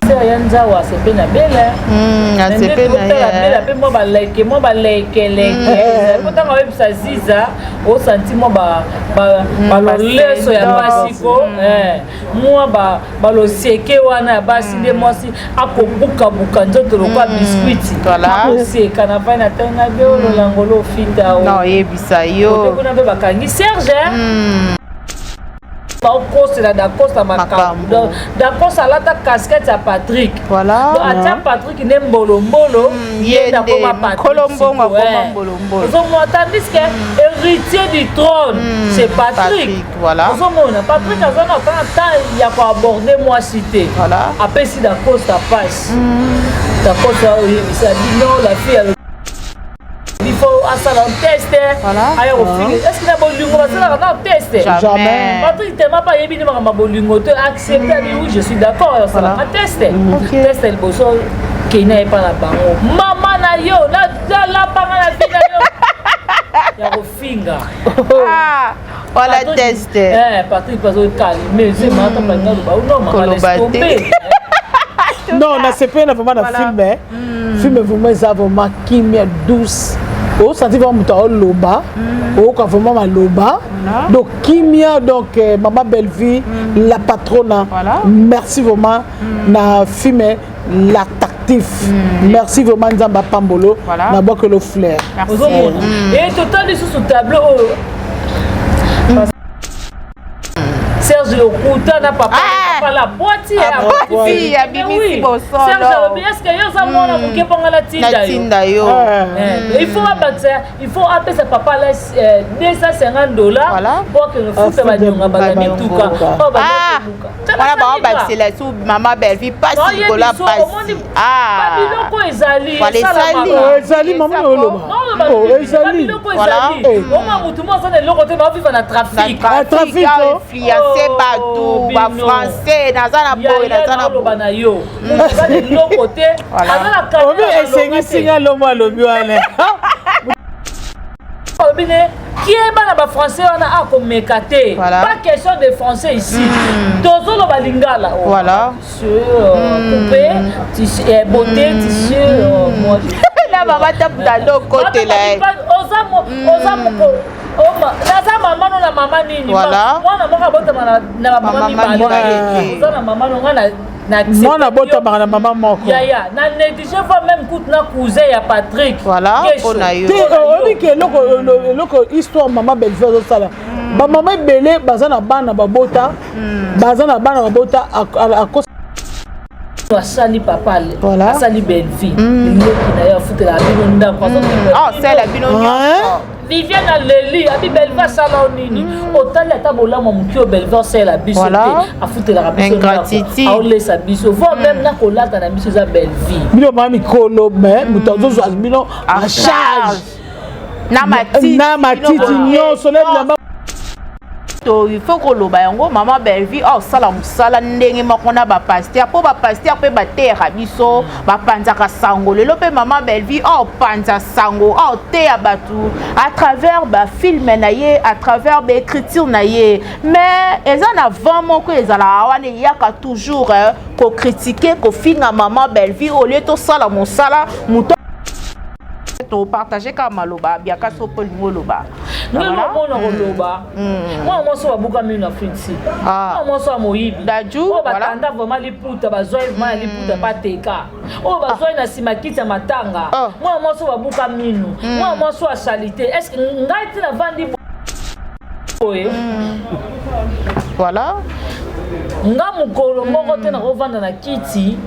Sœur ya nzawa asepe na bela. Asepe na ye. Bela pe mwa baleke mwa balekeleke. Po ntango oyebisa Ziza osanti mwa baloleso ya basi ko mwa baloseke wana ya basi nde mwasi akobukabuka nzoto lokola biscuit. Akoseka na vai na ntango na be ololango lofita o. Oyebisa yo. Kuna mpe bakangi Serge. Baokosela Dacosta makambo. Dacosta alata casquette ya Patrick. Voilà. Donc atia Patrick nde mbolombolo, ye nde akoma Patrick. Ozomona, tandis que héritier du trône, c'est Patrick. Voilà. Ozomona Patrick aza na temps ya koaborder mwasi te. Voilà. Apesi Dacosta passe. Dacosta oyebisa bino la fille il faut asala un test. Aya kofinga, est ce que na bolingo basalaka na test? Jamais. Patrick tema mpe ayebi nde makambo ya bolingo te, accepte, abi oui, je suis d'accord, asalaka test. Test ya liboso, kenya epa na bango, mama na yo nalapanga na vie na yo ya kofinga. Voilà, test. Patrick azokalme zemata balinga loba no mama, laisse tomber. Non, nasepeli na vraiment na film. Film vraiment eza vraiment kimia, douce, osanti vraiment moto aoloba, oyoka vraiment maloba, donc kimia. Donc mama Bellevue, la patrona, merci vraiment na film L'Attractif. Merci vraiment, Nzambe apambolo na bwakelo fleur. Ozomona e totali lisusu tableau oyo, Serge Lokuta na papa, papa la poiti. Abimisi bosolo. Serge alobi: est ce que yo oza mwana moke mponga natinda yo? Il faut abakisa, il faut apesa papa la 250 $ po akende futa banionga bato mituka. Wana baobakisela su mama Bellevue pasi likolo ya pasi. Babiloko ezali. Ezali mama oloba. Ezali. Biloko ezali, oma motu mo aza na eloko te, baviva na trafic. Trafic. Influence bato bafrançais, naza na boye, naza na oloba na yo, motu aza na eloko te, aza na obi esengisinga lomo alobi wana. Alobi ne kieba na bafrançais wana, akomeka te. Pas question de français ici, tozoloba lingala. Tissu, poupée tissu, beauté tissu, moi na mama taputa nde okotela ye. Oza moko, naza mama no na mama nini, mwana moko abotama na bamama mibale, oza na mama no nga. Mwana abotamaka na mama moko. Yaya na néglige voire même kutu na cousin ya Patrick. Voilà, mpona yo. Te, oyebi ke eloko histoire mama Bellevue azosala, bamama ebele baza na bana babota, baza na bana babota. Asali papa, asali Bellevue, leki na ye afutelaka bino ndako. Asala bino nyonso. Viviane aleli, abi Bellevue asala o nini? Otali ata bolamu ya moki oyo Bellevue asalela biso te, afutelaka biso ndako, aolesa biso, voire même na kolata na biso eza Bellevue. Bino maa mikolo, mais moto azozwa bino en charge. Na matiti. Na matiti nyonso, na bilamba. To il faut koloba yango, mama Bellevue aosala mosala ndenge moko na bapasteur, mpo bapasteur mpe bateyaka biso, bapanzaka sango. Lelo mpe mama Bellevue aopanza sango, aoteya bato à travers bafilm na ye, à travers baécriture na ye. Mais eza na vent moko ezalaka wana, eyaka toujours kocritiquer, kofinga mama Bellevue au lieu tosala mosala. Moto topartage kaka maloba biaka so mpo olingi oloba. Ndenge omona koloba, mwana mwasi oyo babuka mino na Afrique, mwana mwasi oyo moyibi oyo batanda vraiment liputa, bazwai vraiment ya liputa bateka, oyo bazwai na nsima kiti ya matanga, mwana mwasi oyo babuka mino, mwana mwasi oyo asali te, est ce que ngai ti navandi boye? Nga mokolo moko te nakovanda na kiti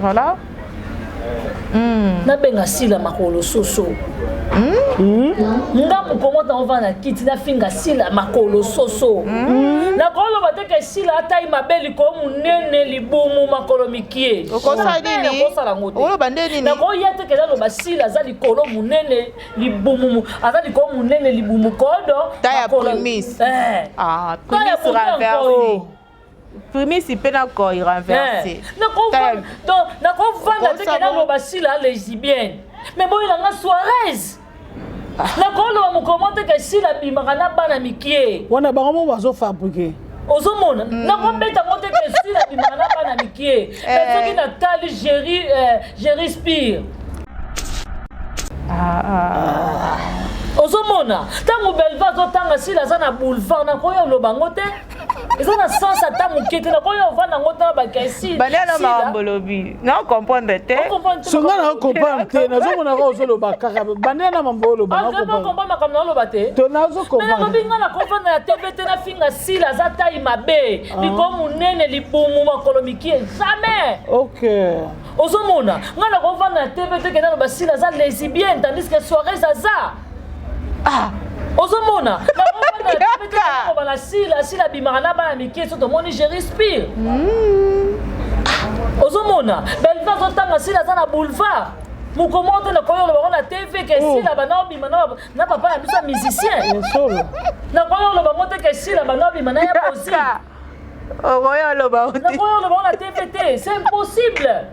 nabenga Sila makolo soso. Nga mokolo moko nakovanda na kiti nafinga Sila makolo soso, nakoloba te ke Sila atai mabe, likolo monene, libumu, makolo mikie. Okosala yango te. Oloba nde nini? Nakoya te ke naloba Sila aza likolo monene, libumu, aza likolo monene, libumu kodo. Ta ya primis. Primis renversé, primisi mpe na koi renversé. Donc nakovanda te ke naloba Sila lesbienne, mais boyelanga Soares. Nakoloba mokolo moko te ke Sila abimaka na bana mikie. Wana bango mo bazofabriquer. Ozomona, nakobeta ngo te ke Sila bimaka na bana mikie. Mais soki natali Géri, Géri Spire, ozomona ntango Belva azotanga Sila aza na boulevard, nakoya oloba yango te, eza na sens ata moke te. Nakoya ovanda yango te na bakesi. Baliana makambo olobi, na comprendre te. So nga na comprendre te, nazomona kaka ozoloba kaka bandela na mambo oloba. Comprendre makambo naoloba te. To nazo comprendre. Nalobi, nga na comprendre na TV te. Nafinga Sila aza tai mabe, likolo monene, libumu, makolo mikie, jamais. Ozomona, nga na kovanda na TV te kenda loba Sila aza lesbienne, tandis que soirée aza. Ah, ozomona, nakovanda na TV te koloba na Sila, Sila abimaka na bana mikie. So tomoni je respire, ozomona Belva azotanga Sila aza na boulevard, mokomo te. Nakoki oloba ngo na TV ke Sila bana obima na papa na biso ya musicien. Nakoki oloba ngo te ke Sila bana obima na ya bosi. Okoya oloba. Nakoki oloba ngo na TV te, c'est impossible.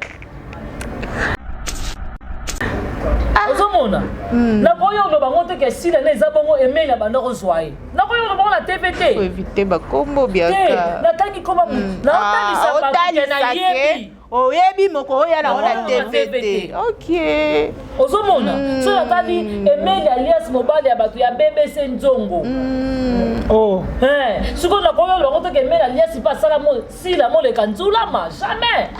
Ozomona, nakoki oloba ngo te ke Sila na eza bongo emeli ya banda kozwa ye. Nakoki oloba ngo na TV te. Évite bakombo biaka. Natangi koma, naotalisa bato ke nayebi. Oyebi moko oya nango na TV te, ok. Ozomona, so natali Emeli alias mobali ya bato ya BBC Nzongo, sikoyo nakoki oloba ngo toke Emeli alias mpe asala Sila moleka nzulama, jamais.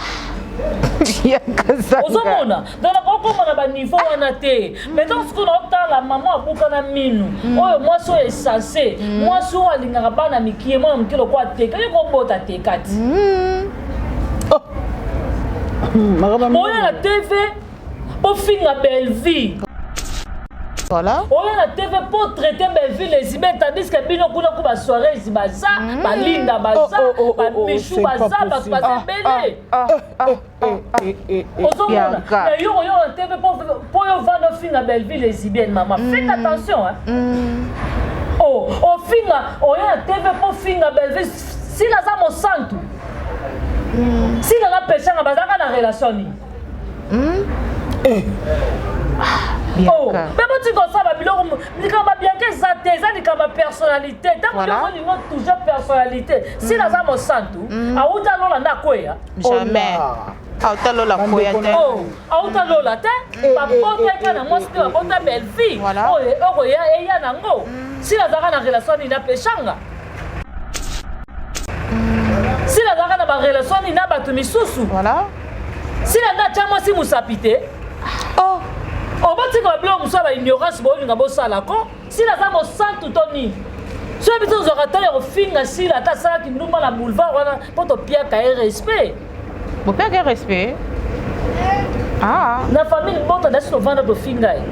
Ozomona, donc nakokoma na baniveau wana te. Maintenant sikoyo naotala mama abuka na minu oyo, mwasi oyo esense, mwasi oyo alingaka bana mikie, mwana moke lokwa teka, yo kobota teka ti oya na TV ofinga Bellevie. Oya na TV mpo traiter Bellevie lesbienne, tandis que bino kuna ku basoirée baza, balinda baza, bamishu baza, bato baza ebele. Ozomona, na yo oyo na TV mpo yo vanda ofinga Bellevie lesbienne, mama, faites attention, hein. Oh, ofinga, oya na TV mpo ofinga Bellevie. Sila aza mosantu, Sila na Peshanga bazalaka na relation nini? Oh, mpe botika kosala babiloko. Likambo ya Bianka eza te, eza likambo ya personnalité. Ntango nyonso olingo toujours personnalité. Sila aza mosantu, awuta lola nde akweya? Jamais, auta lola koya te. Auta lola te, babotaka na mwasi te, babota Bellevie oyo okoya eya nango. Sila azalaka na relation nini na Peshanga? Sila azalaka na barelation nini na bato misusu? Sila nde atya mwasi mosapi te. Obotika babiloko mosusu ya baignorance bolinga bosala ko Sila aza mosantu to nini. Soki biso tozwaka ntango ya kofinga Sila, ata asalaki ndumba na boulevard wana, mpo topiaka ye respect. Bopiaka respect. Ah. Na famille bota dasi tovanda tofinga ye.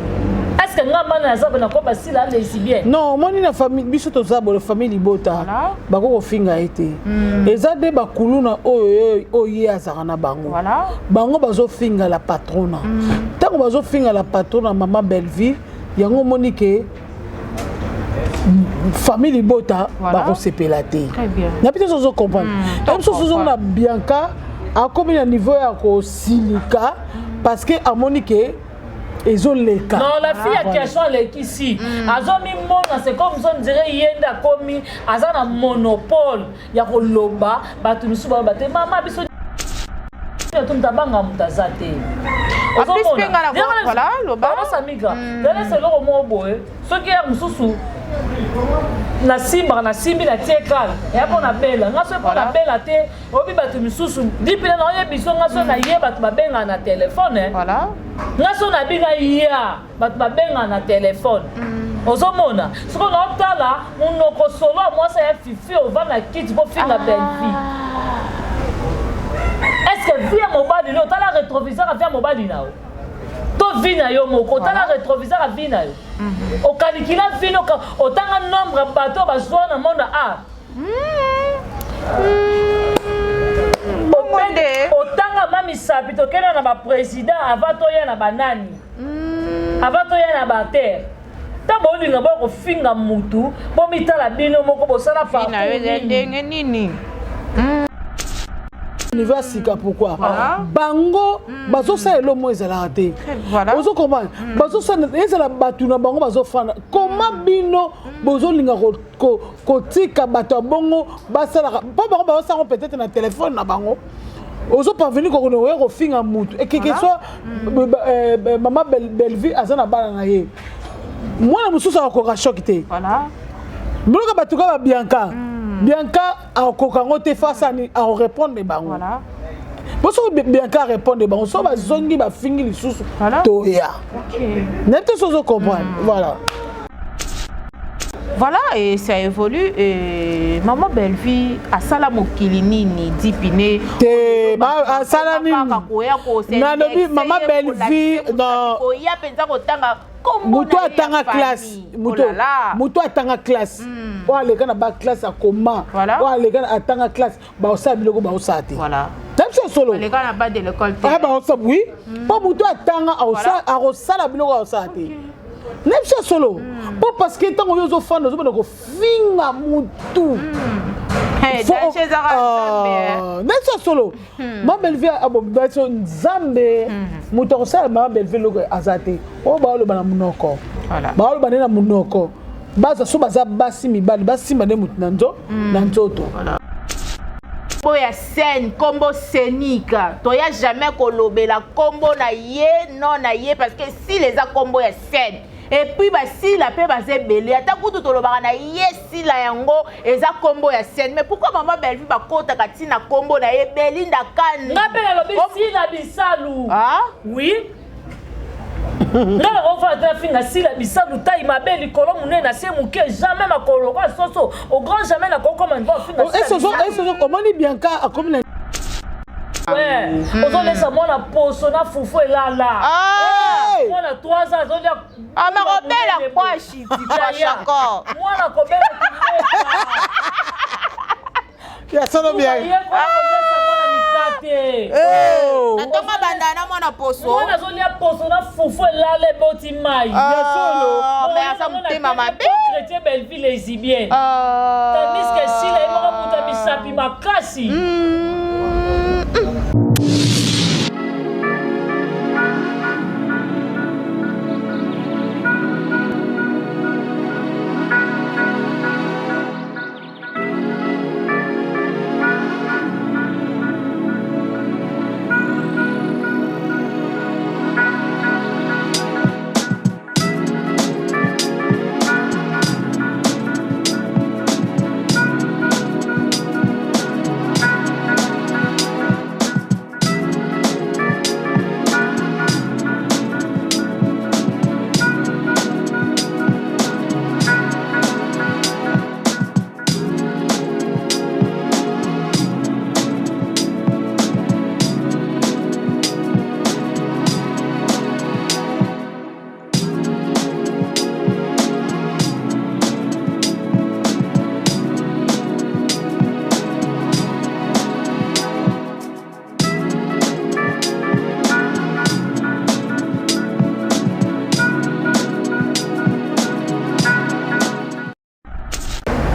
Est ce que nga mana naza nakoba Sila lesbienne? Non, omoni, na famille biso toza boye, famille libota bako kofinga ye te. Eza nde bakuluna oyo oyo ye azalaka na bango. Bango bazofinga la patrona. Ntango bazofinga la patrona, mama Bellevie, yango omoni ke famille libota bakosepela te. Na biso ozo comprendre, na biso ozomona Bianca akomi na niveau ya kosilika parce que amoni ke ezoleka. Non, la fille ya question alekisi, azomimona, c'est comme ça, on dirait ye nde akomi aza na monopole ya koloba. Bato misusu baloba te. Mama biso to moto abanga moto aza te. Ozomona, jalesa eloko moko boye, soki ya mosusu nasimbaka, nasimbi, natie kale, eya mpo nabela nga. Soki mpo nabela te, oyebi bato misusu dipina na oyebi so nga so naye, bato babengaka na telefone nga. So nabinga ya bato babengaka na telefone. Ozomona, sikoyo naotala monoko solo ya mwasi ya fifi, ovanda kiti mpo finga Bellevie. Est ce que vie ya mobali no otala rétroviseur ya vie ya mobali na yo to vie na yo moko? Otala rétroviseur ya vie na yo, okalikila vie no, otanga nombre ya bato oyo bazwa na monde art, otanga ma misapi, tokenda na baprésident avant toya na banani, avant toya na baterre. Ntango bolinga boya kofinga mutu, bomitala bino moko, bosala ndenge nini. Niveau ya sika, pourquoi bango bazosala elo mo ezalaka te? Ozo comprendre, bazosala ezala bato na bango bazofanda koma. Bino bozolinga kotika bato ya bongo basalaka mpo bango bazosala peut-être na telefone na bango. Ozo parvenir kokende oya kofinga mutu ekeke soit mama Bellevue aza na bana na ye, mwana mosusu akokoka choc te. Biloko bato ka babianka Bianca akokoka yango te. Face ani akorépondre bango po soki Bianca arépondre bango, so bazongi bafingi lisusu, toya nayebi te so ozo comprendre. Voilà. Voilà, et ça évolue. Et maman Bellevue asala mokili nini dipine? Te, asala nini? Nalobi mama Bellevue non, koya mpenza kotanga. Moto atanga classe, moto atanga classe, oyo aleka na baclasse, akoma oyo aleka atanga classe, baosala biloko baosala te na biso solo. Baosala, oui, mpo moto atanga akosala biloko aosala te na biso solo, mpo parce que ntango yo ozofanda, ozobanda kofinga mutu na biso solo. Mama Bellevue biso Nzambe, moto akosala mama Bellevue eloko aza te. Oyo baoloba na monoko, baoloba nde na monoko. Baza so baza basi mibali, basimba nde motu na na nzoto. Kombo ya scène, kombo scénique, toya jamais kolobela kombo na ye non na ye, parce que sila eza kombo ya scène. Et puis basila mpe baza ebele, ata kutu tolobaka na ye sila, yango eza kombo ya scène. Mais pourquoi mama Bellevue bakotaka ntina kombo na ye Belinda Kani? Nga mpe nalobi Sila Bisalu. Ah? Oui, nga nakofanda te nafinga Sila Bisalu tai mabe, likolo monene na se moke, jamais makolo lokola soso, au grand jamais nakokoma niveau afinga. Omoni Bianca akomi na Ozolesa mwana poso na fufu elala, mwana 3 ans azolia. Amakobela kwashi tikwashako. Mwana kobela. Ya solo bien. Mwana mikate. Natonga banda na mwana poso. Mwana azolia poso na fufu elala, eboti mai. Ya solo. Mais aza motema mabe. Chrétien Belleville lesbienne, tandis que Sila ye moko moto ya misapi makasi.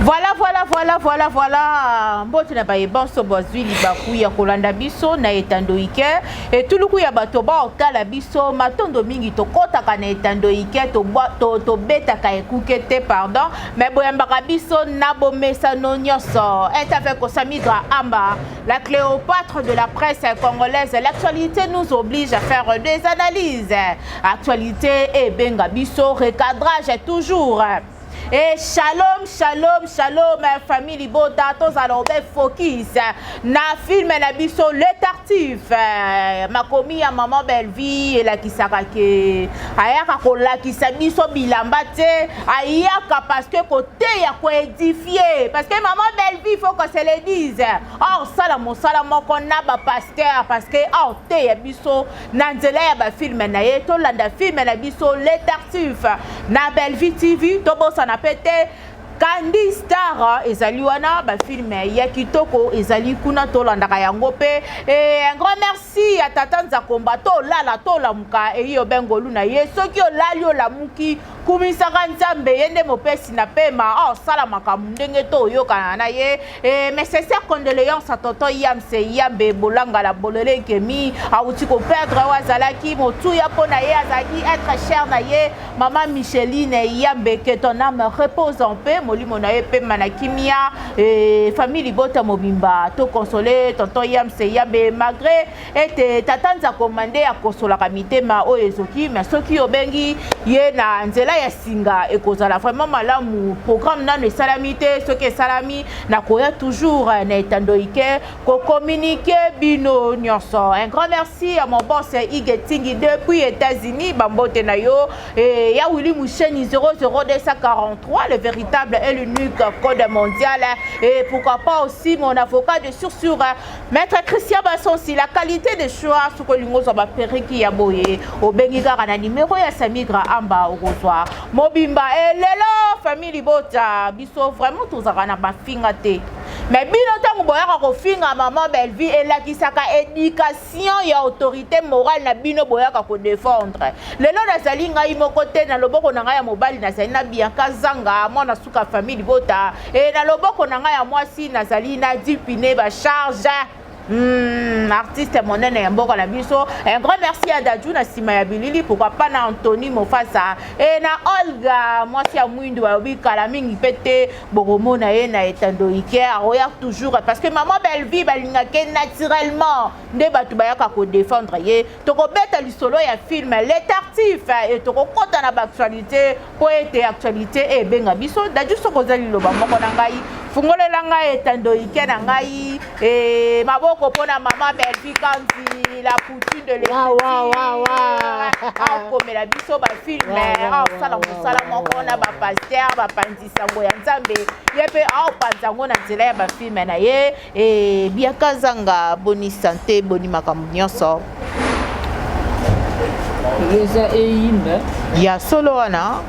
Voilà, voilà, voilà, voilà, voilà. Mbote na baye banso bazwi libaku ya kolanda biso na etando ike, etuluku ya bato baotala biso. Matondo mingi. Tokɔtaka na etando ike, tobetaka ekuke te, pardon, mais boyambaka biso na bomesano nyonso. Est avec Osamigra Amba, la Cléopâtre de la presse congolaise. L'actualité nous oblige à faire des analyses. Actualité ebenga biso recadrage toujours. Et shalom, shalom, shalom, famille libota. Tozala obe focus na film na biso Le Tartuffe. Makomi ya maman Bellevue elakisaka ke ayaka kolakisa biso bilamba te, ayaka parce que koteya, koédifier, parce que maman Bellevue, il faut qu'on se le dise, aosala mosala moko na bapasteur, parce que aoteya biso na nzela ya bafilm na ye. Tolanda film na biso Le Tartuffe na Bellevue TV. Tobosana mpe te Kandi Star ezali wana, bafilm ya kitoko ezali kuna, tolandaka yango mpe. Un grand merci ya tata Nzakomba. Tolala, tolamuka, eyi obengolu na ye. Soki olali, olamuki. Kumisaka Nzambe, ye nde mopesi na pema, aosala makambo ndenge to oyokana na ye. E, mes sincères condoléances à tonton Yamse Yambe Bolanga la Bolole Nkemi, awuti ko perdre oyo azalaki motuya mpo na ye, azalaki être cher na ye, mama Micheline Yambe, que ton âme repose en paix, molimo na ye pema na kimia. E, famille libota mobimba to consoler tonton Yamse Yambe malgré ete tata Nzakoma nde akosolaka mitema oyo ezoki, mais soki obengi ye na nzela ya singa ekozala vraiment malamu. Programme nano esalami te, soki esalami nakoya toujours na etando ike kocommuniquer bino nyonso. Un grand merci à mon boss Ige Tingi depuis États-Unis, bambote na yo. Et ya Willy Moucheni 00243, le véritable et l'unique code mondial. Et pourquoi pas aussi mon avocat de sur sur Maître Christian Bassonsi, la qualité de choix, soki olingi ozwa baperiki ya boye, obengi kaka na numero ya Samigra Amba, okozwa mobimba. Elelo famille libota biso vraiment tozalaka na bafinga te, mais bino ntango boyaka kofinga maman Bellevue, elakisaka éducation ya autorité morale na bino boyaka kodéfendre. Lelo nazali ngai moko te. Na loboko na ngai ya mobali nazali na Bianca Zanga, mwana suka famille libota, e na loboko na ngai ya mwasi nazali na Dipine Bacharge, artiste monene ya mboka na biso. Un grand merci à Daju na nsima ya bilili, pourquoi pas na Anthony Mofasa e na Olga, mwasi ya mwindu. Balobi kala mingi mpe te bokomona ye na etando ike, akoya toujours parce que maman Bellevue balingake naturellement nde bato bayaka kodéfendre ye. Tokobeta lisolo ya film Le Tartuffe e tokokɔta na baactualité mpo ete actualité ebenga biso. Daju, soki oza liloba moko na ngai, fungolela ngai etando ike na ngai e, maboko mpona mama Bellevue Kanzi, la poutine de l'écriture. Akomela biso bafilm, aosala mosala moko na bapasteur, bapanzisango ya Nzambe, ye mpe aopanza yango na nzela ya bafilm na ye. E Biaka Zanga, boni santé, boni makambo nyonso? Lelo eza eyinda. Ya solo wana.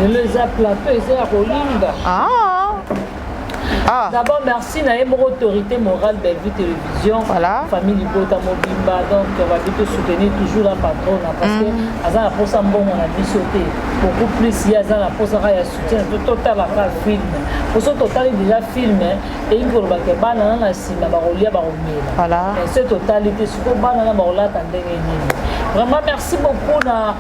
Lelo eza plateau, eza ya kolinga. Ah. Ah. D'abord, merci na ye moko autorité morale Bellevue Télévision. Voilà. Famille libota mobimba, donc babi to soutenir toujours la patronne parce que aza na posa mbongo na biso te. Beaucoup plus ye aza na posa kaka ya soutien to totalaka film. Poso totali déjà film, eyingi koloba ke bana na na nsima bakolia, bakomela. Voilà. Se totali te, sikoyo bana na bakolata ndenge nini? Vraiment merci beaucoup na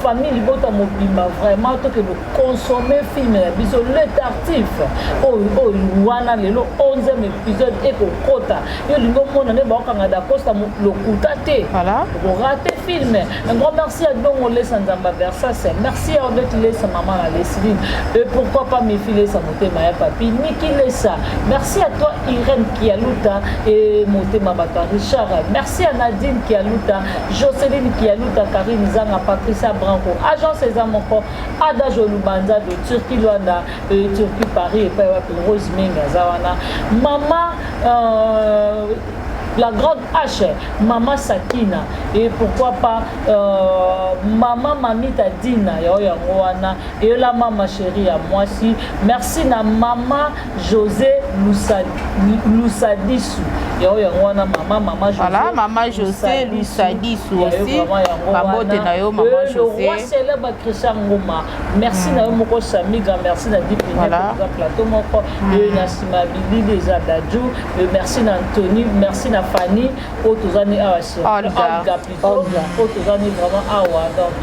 famille libota mobimba. Vraiment tokende consommer film na biso Le Tartuffe oyo oyo wana lelo 11e épisode ekokota. Yo olingi omona nde baokanga Dacosta lokuta te, okorater film. Un grand merci à Dongo Lesa Nzamba Versas, merci à Odette Lesa, mama na Lesline, et pourquoi pas Mifi Lesa, motema ya papi Niki Lesa. Merci à toi Irène Kialuta et motema bato Richard. Merci à Nadine Kialuta, Jocelyne Kialuta, Karine Zanga, Patricia Branco, agence eza moko, Ada Jolubanza de Turquie Luanda et Turquie Paris, epai wapi Rose Mengi aza wana, mama la grande H, Mama Sakina, et pourquoi pas Mama Mamita Dina ya oyo yango wana eyela mama chérie ya mwasi. Merci na Mama José Lusadisu ya oyo yango wana, mama José. Voilà, Mama José Lusadisu aussi. Babote na yo, Mama José. Le roi célèbre Christian Ngoma, merci na yo moko Samiga, merci na Dipine. Voilà. Plateau moko na nsima bilili eza Daju. Merci na Anthony, merci na Fanny oyo tozani awa sur Olga. Olga plutôt, oyo tozani vraiment awa. Donc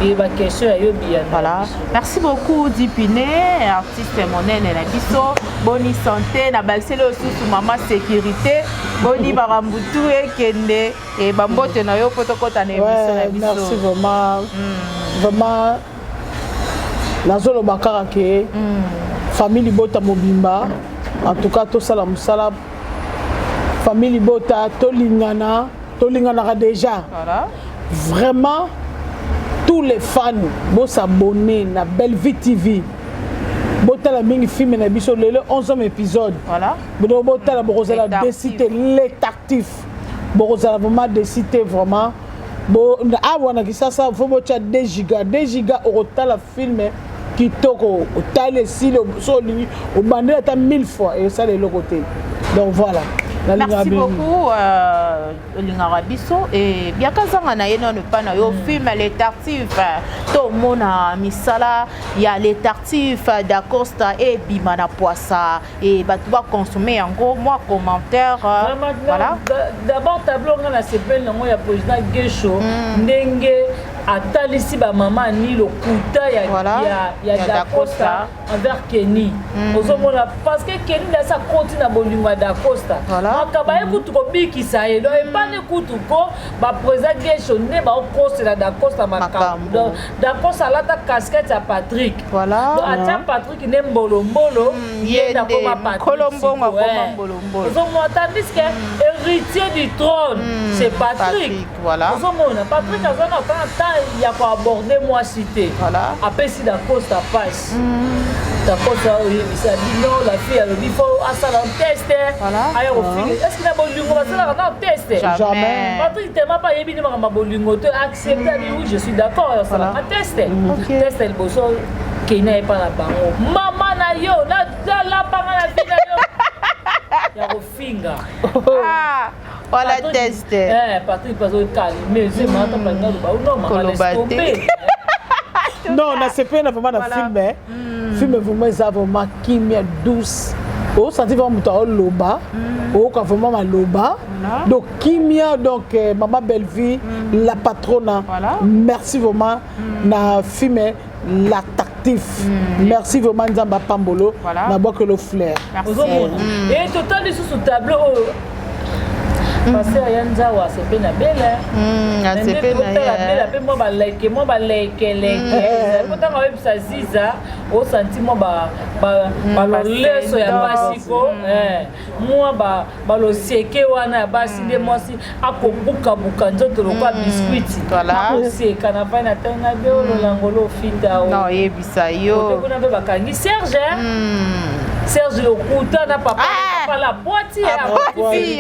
eyeba question ya yo biyano. Voilà. Merci beaucoup Dipine, artiste monene na biso. Boni santé na basele osusu mama sécurité. Boni makambo tu ekende e bambote na yo po tokɔta na émission na Ouais, biso. Merci vraiment. Vraiment nazoloba kaka ke famille libota mobimba, en tout cas tosala mosala famille libota, tolingana, tolinganaka déjà. Voilà. Vraiment tous les fans bosabonner na Bellevue TV, botala mingi film na biso lelo 11e épisode. Voilà. Donc botala, bokozala Le déçus te. Le Tartuffe, bokozala vraiment déçus te. Vraiment bo awa na Kisasa fo botya 2 giga, 2 giga okotala film kitoko, otali esili. So olingi obandeli ata 1000 fois, esala eloko te. Donc voilà. Merci beaucoup. Olingaka biso e biaka zanga na ye nano epai na yo. Film Le Tartuffe, tomona misala ya Le Tartuffe d'Acosta ebima na poisa e bato baconsommer yango. Mwa commentaire, voilà. D'abord, tableau nga nasepeli nango ya président Gesho, ndenge atalisi bamama ni lokuta ya, voilà, ya Dacosta envers Kenny. Ozomona, parce que Kenny dasi akoti na bolingo ya Dacosta, makaba ye kutu kobikisa ye. Donc epani kutu ko baprésident Gesho nde baokosela Dacosta makambo. Donc Dacosta alata casquette ya Patrick. Donc atia Patrick nde mbolombolo, ye nde akoma Patrick. Ozomona, tandis que héritier du trône, c'est Patrick. Ozomona, Patrick aza na temps ya koaborder mwasi te, apesi Dacosta pasi. Dacosta oyebisa bino, la fille alobi faut asala test, aya kofinga. Est ce que na bolingo basalaka na test? Jamais. Patrick tema mpe ayebi nde makambo ya bolingo te, accepte, abi: "Oui, je suis d'accord, asalaka test." Test ya liboso, kei na ye mpa na bango, mama na yo nalapanga na vie na yo ya kofinga. Voilà, test. Patrick azocalmer zemata, balinga loba no mama, laisse tomber. Non, nasepeli na vraiment na film. Film vraiment eza vraiment kimia, douce. Osanti vraiment moto aoloba, oyoka vraiment maloba, donc kimia. Donc mama Bellevue, la patrona, merci vraiment na film La Tartuffe. Merci vraiment, Nzambe apambolo na bwakelo fleur. Ozomona e total lisusu tableau oyo, pasteur ya nzawa asepe na bele. Asepe na ye bela mpe mwa baleke, mwa balekeleke, po ntango oyebisa Ziza, osanti mwa baloleso ya basi ko mwa balosieke wana ya basi, nde mwasi akobukabuka nzoto lokwa biscuit, akoseka na pai na ntango be ololangolo ofita. Oyebisa yo. Kuna mpe bakangi Serge. Serge lokuta na papa, papa la poiti.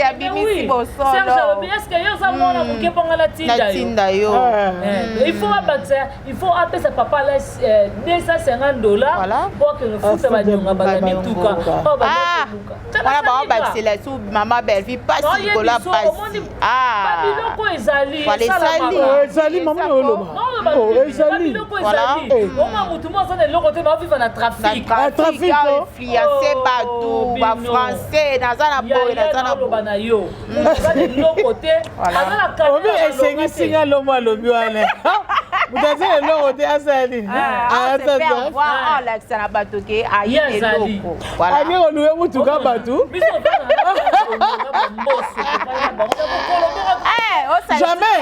Abimisi bosolo. Serge alobi: "Est ce que yo oza mwana moke mponga natinda yo?" Il faut abakisa, il faut apesa papa la 250 $po akende futa banionga bato ya mituka. Wana baobakisela su mama Bellevue pasi likolo ya pasi. Babiloko ezali. Ezali mama oloba. Ezali biloko ezali oma motu mo aza na eloko te, baviva na trafic. Trafic, influence bato bafrançais, naza na boye, naza na oloba na yo, motu aza na eloko te, aza na Obi esengisinga lomo, alobi wana moto aza na eloko te, asala nini? Alakisa na bato ke aye eloko. Ake koluwe mutuka bato. Biso Jamais.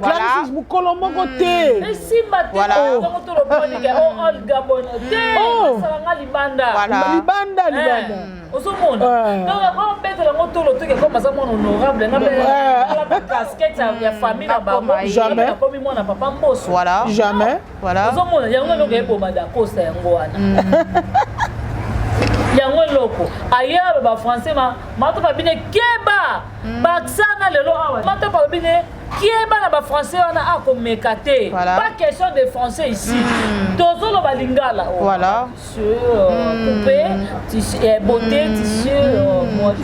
Clarisse, mokolo moko te. Esimba te, yango tolobonike Olga bono te, asalanga libanda. Libanda, libanda. Ozomona, donc akobetela yango tolo toke comme aza mwana honorable, nga mpe casquette ya famille na bango. Jamais. Akomi mwana papa Mboso. Jamais. Ozomona, yango eloko eboma Dakosta, yango wana, yango eloko aye aloba français. Mato babine keba baksana lelo awa, mato babine keba na bafrançais wana, akomeka te. Pas question de français ici, tozoloba lingala. Tissu, coupé tissu, beauté tissu, moi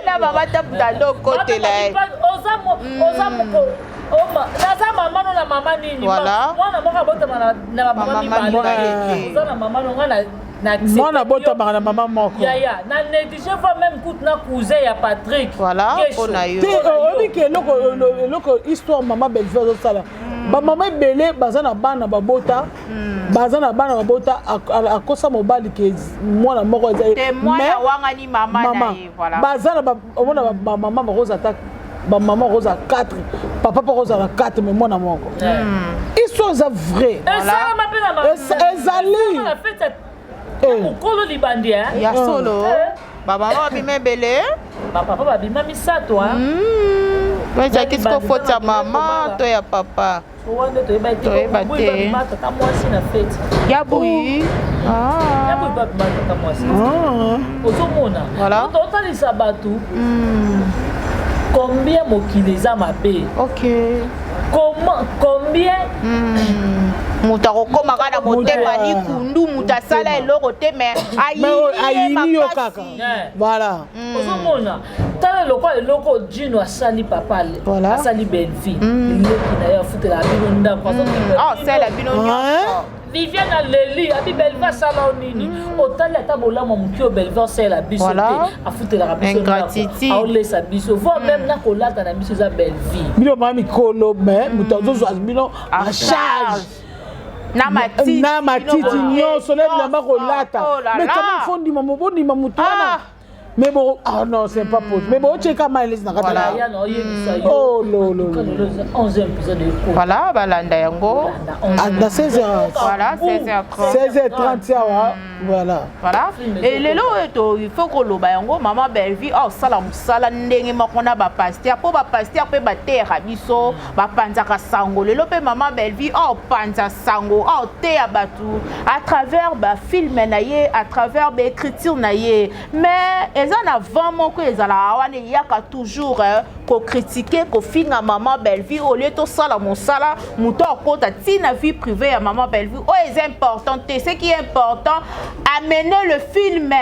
Na mama taputa okotela ye. Oza moko, naza mama no na mama nini, mwana moko abotama na bamama mibale, oza na mama no nga. Mwana abotamaka na mama moko. Yaya na néglige fois même kutu na cousin ya Patrick. Mpona yo. Te, oyebi ke eloko histoire mama Bellevue azosala, bamama ebele baza na bana babota, baza na bana babota, akosa mobali ke mwana moko eza. Wangani mama na ye. Baza na omona bamama bakozala ata bamama bakozala 4, papa mpe akozala 4, mais mwana moko. Histoire eza vrai. Esalama mpe na Ezali. Mokolo libandi. Ya solo, bamama babima ebele. Bapapa babima misato. Ezalaki siko faute ya mama to ya papa? Wana toyeba te. Toyeba te. Tata mwasi na feti. Ya boyi. Ya boyi babima tata mwasi. Ozomona, totalisa bato. Combien mokili eza mabe. Comment, combien Moto akokóma kaka na motema likundu, moto asala eloko te, mais ayini yo kaka. Voilà. Ozomona, tala lokola eloko Jino asali papa, asali Bellevie, leki na ye afutelaka bino ndako. Asala bino nyonso. Viviane aleli, abi Bellevie asala o nini? Otali ata bolamu ya moki oyo Bellevie asalela biso te, afutelaka biso ndako, aolesa biso, voire même na kolata na biso eza Bellevie. Bino baa mikolo, mais moto azozwa bino en charge na matiti, na matiti nyonso, na bilamba kolata. Mais quand même, faut ndima, bondima moto wana. Mais bon, ah non, c'est pas possible. Mais bon, tu es mal na kata. Ya na oyebisa yo. Oh lo lo. 11e épisode eko. Voilà, balanda yango. Na 16h. Voilà, 16h30. 16h30 awa, voilà. Voilà. Et lelo oyo to il faut koloba yango, mama Bellevie osala mosala ndenge moko na bapasteur, mpo bapasteur mpe bateyaka biso, bapanzaka sango. Lelo mpe mama Bellevie aopanza sango, aoteya bato à travers bafilm na ye, à travers baécriture na ye. Mais eza na vent moko ezalaka wana, eyaka toujours kocritiquer, kofinga mama Bellevie au lieu tosala mosala. Moto akota ntina vie privée ya mama Bellevie, oyo eza important te. Ce qui est important, amenez le film,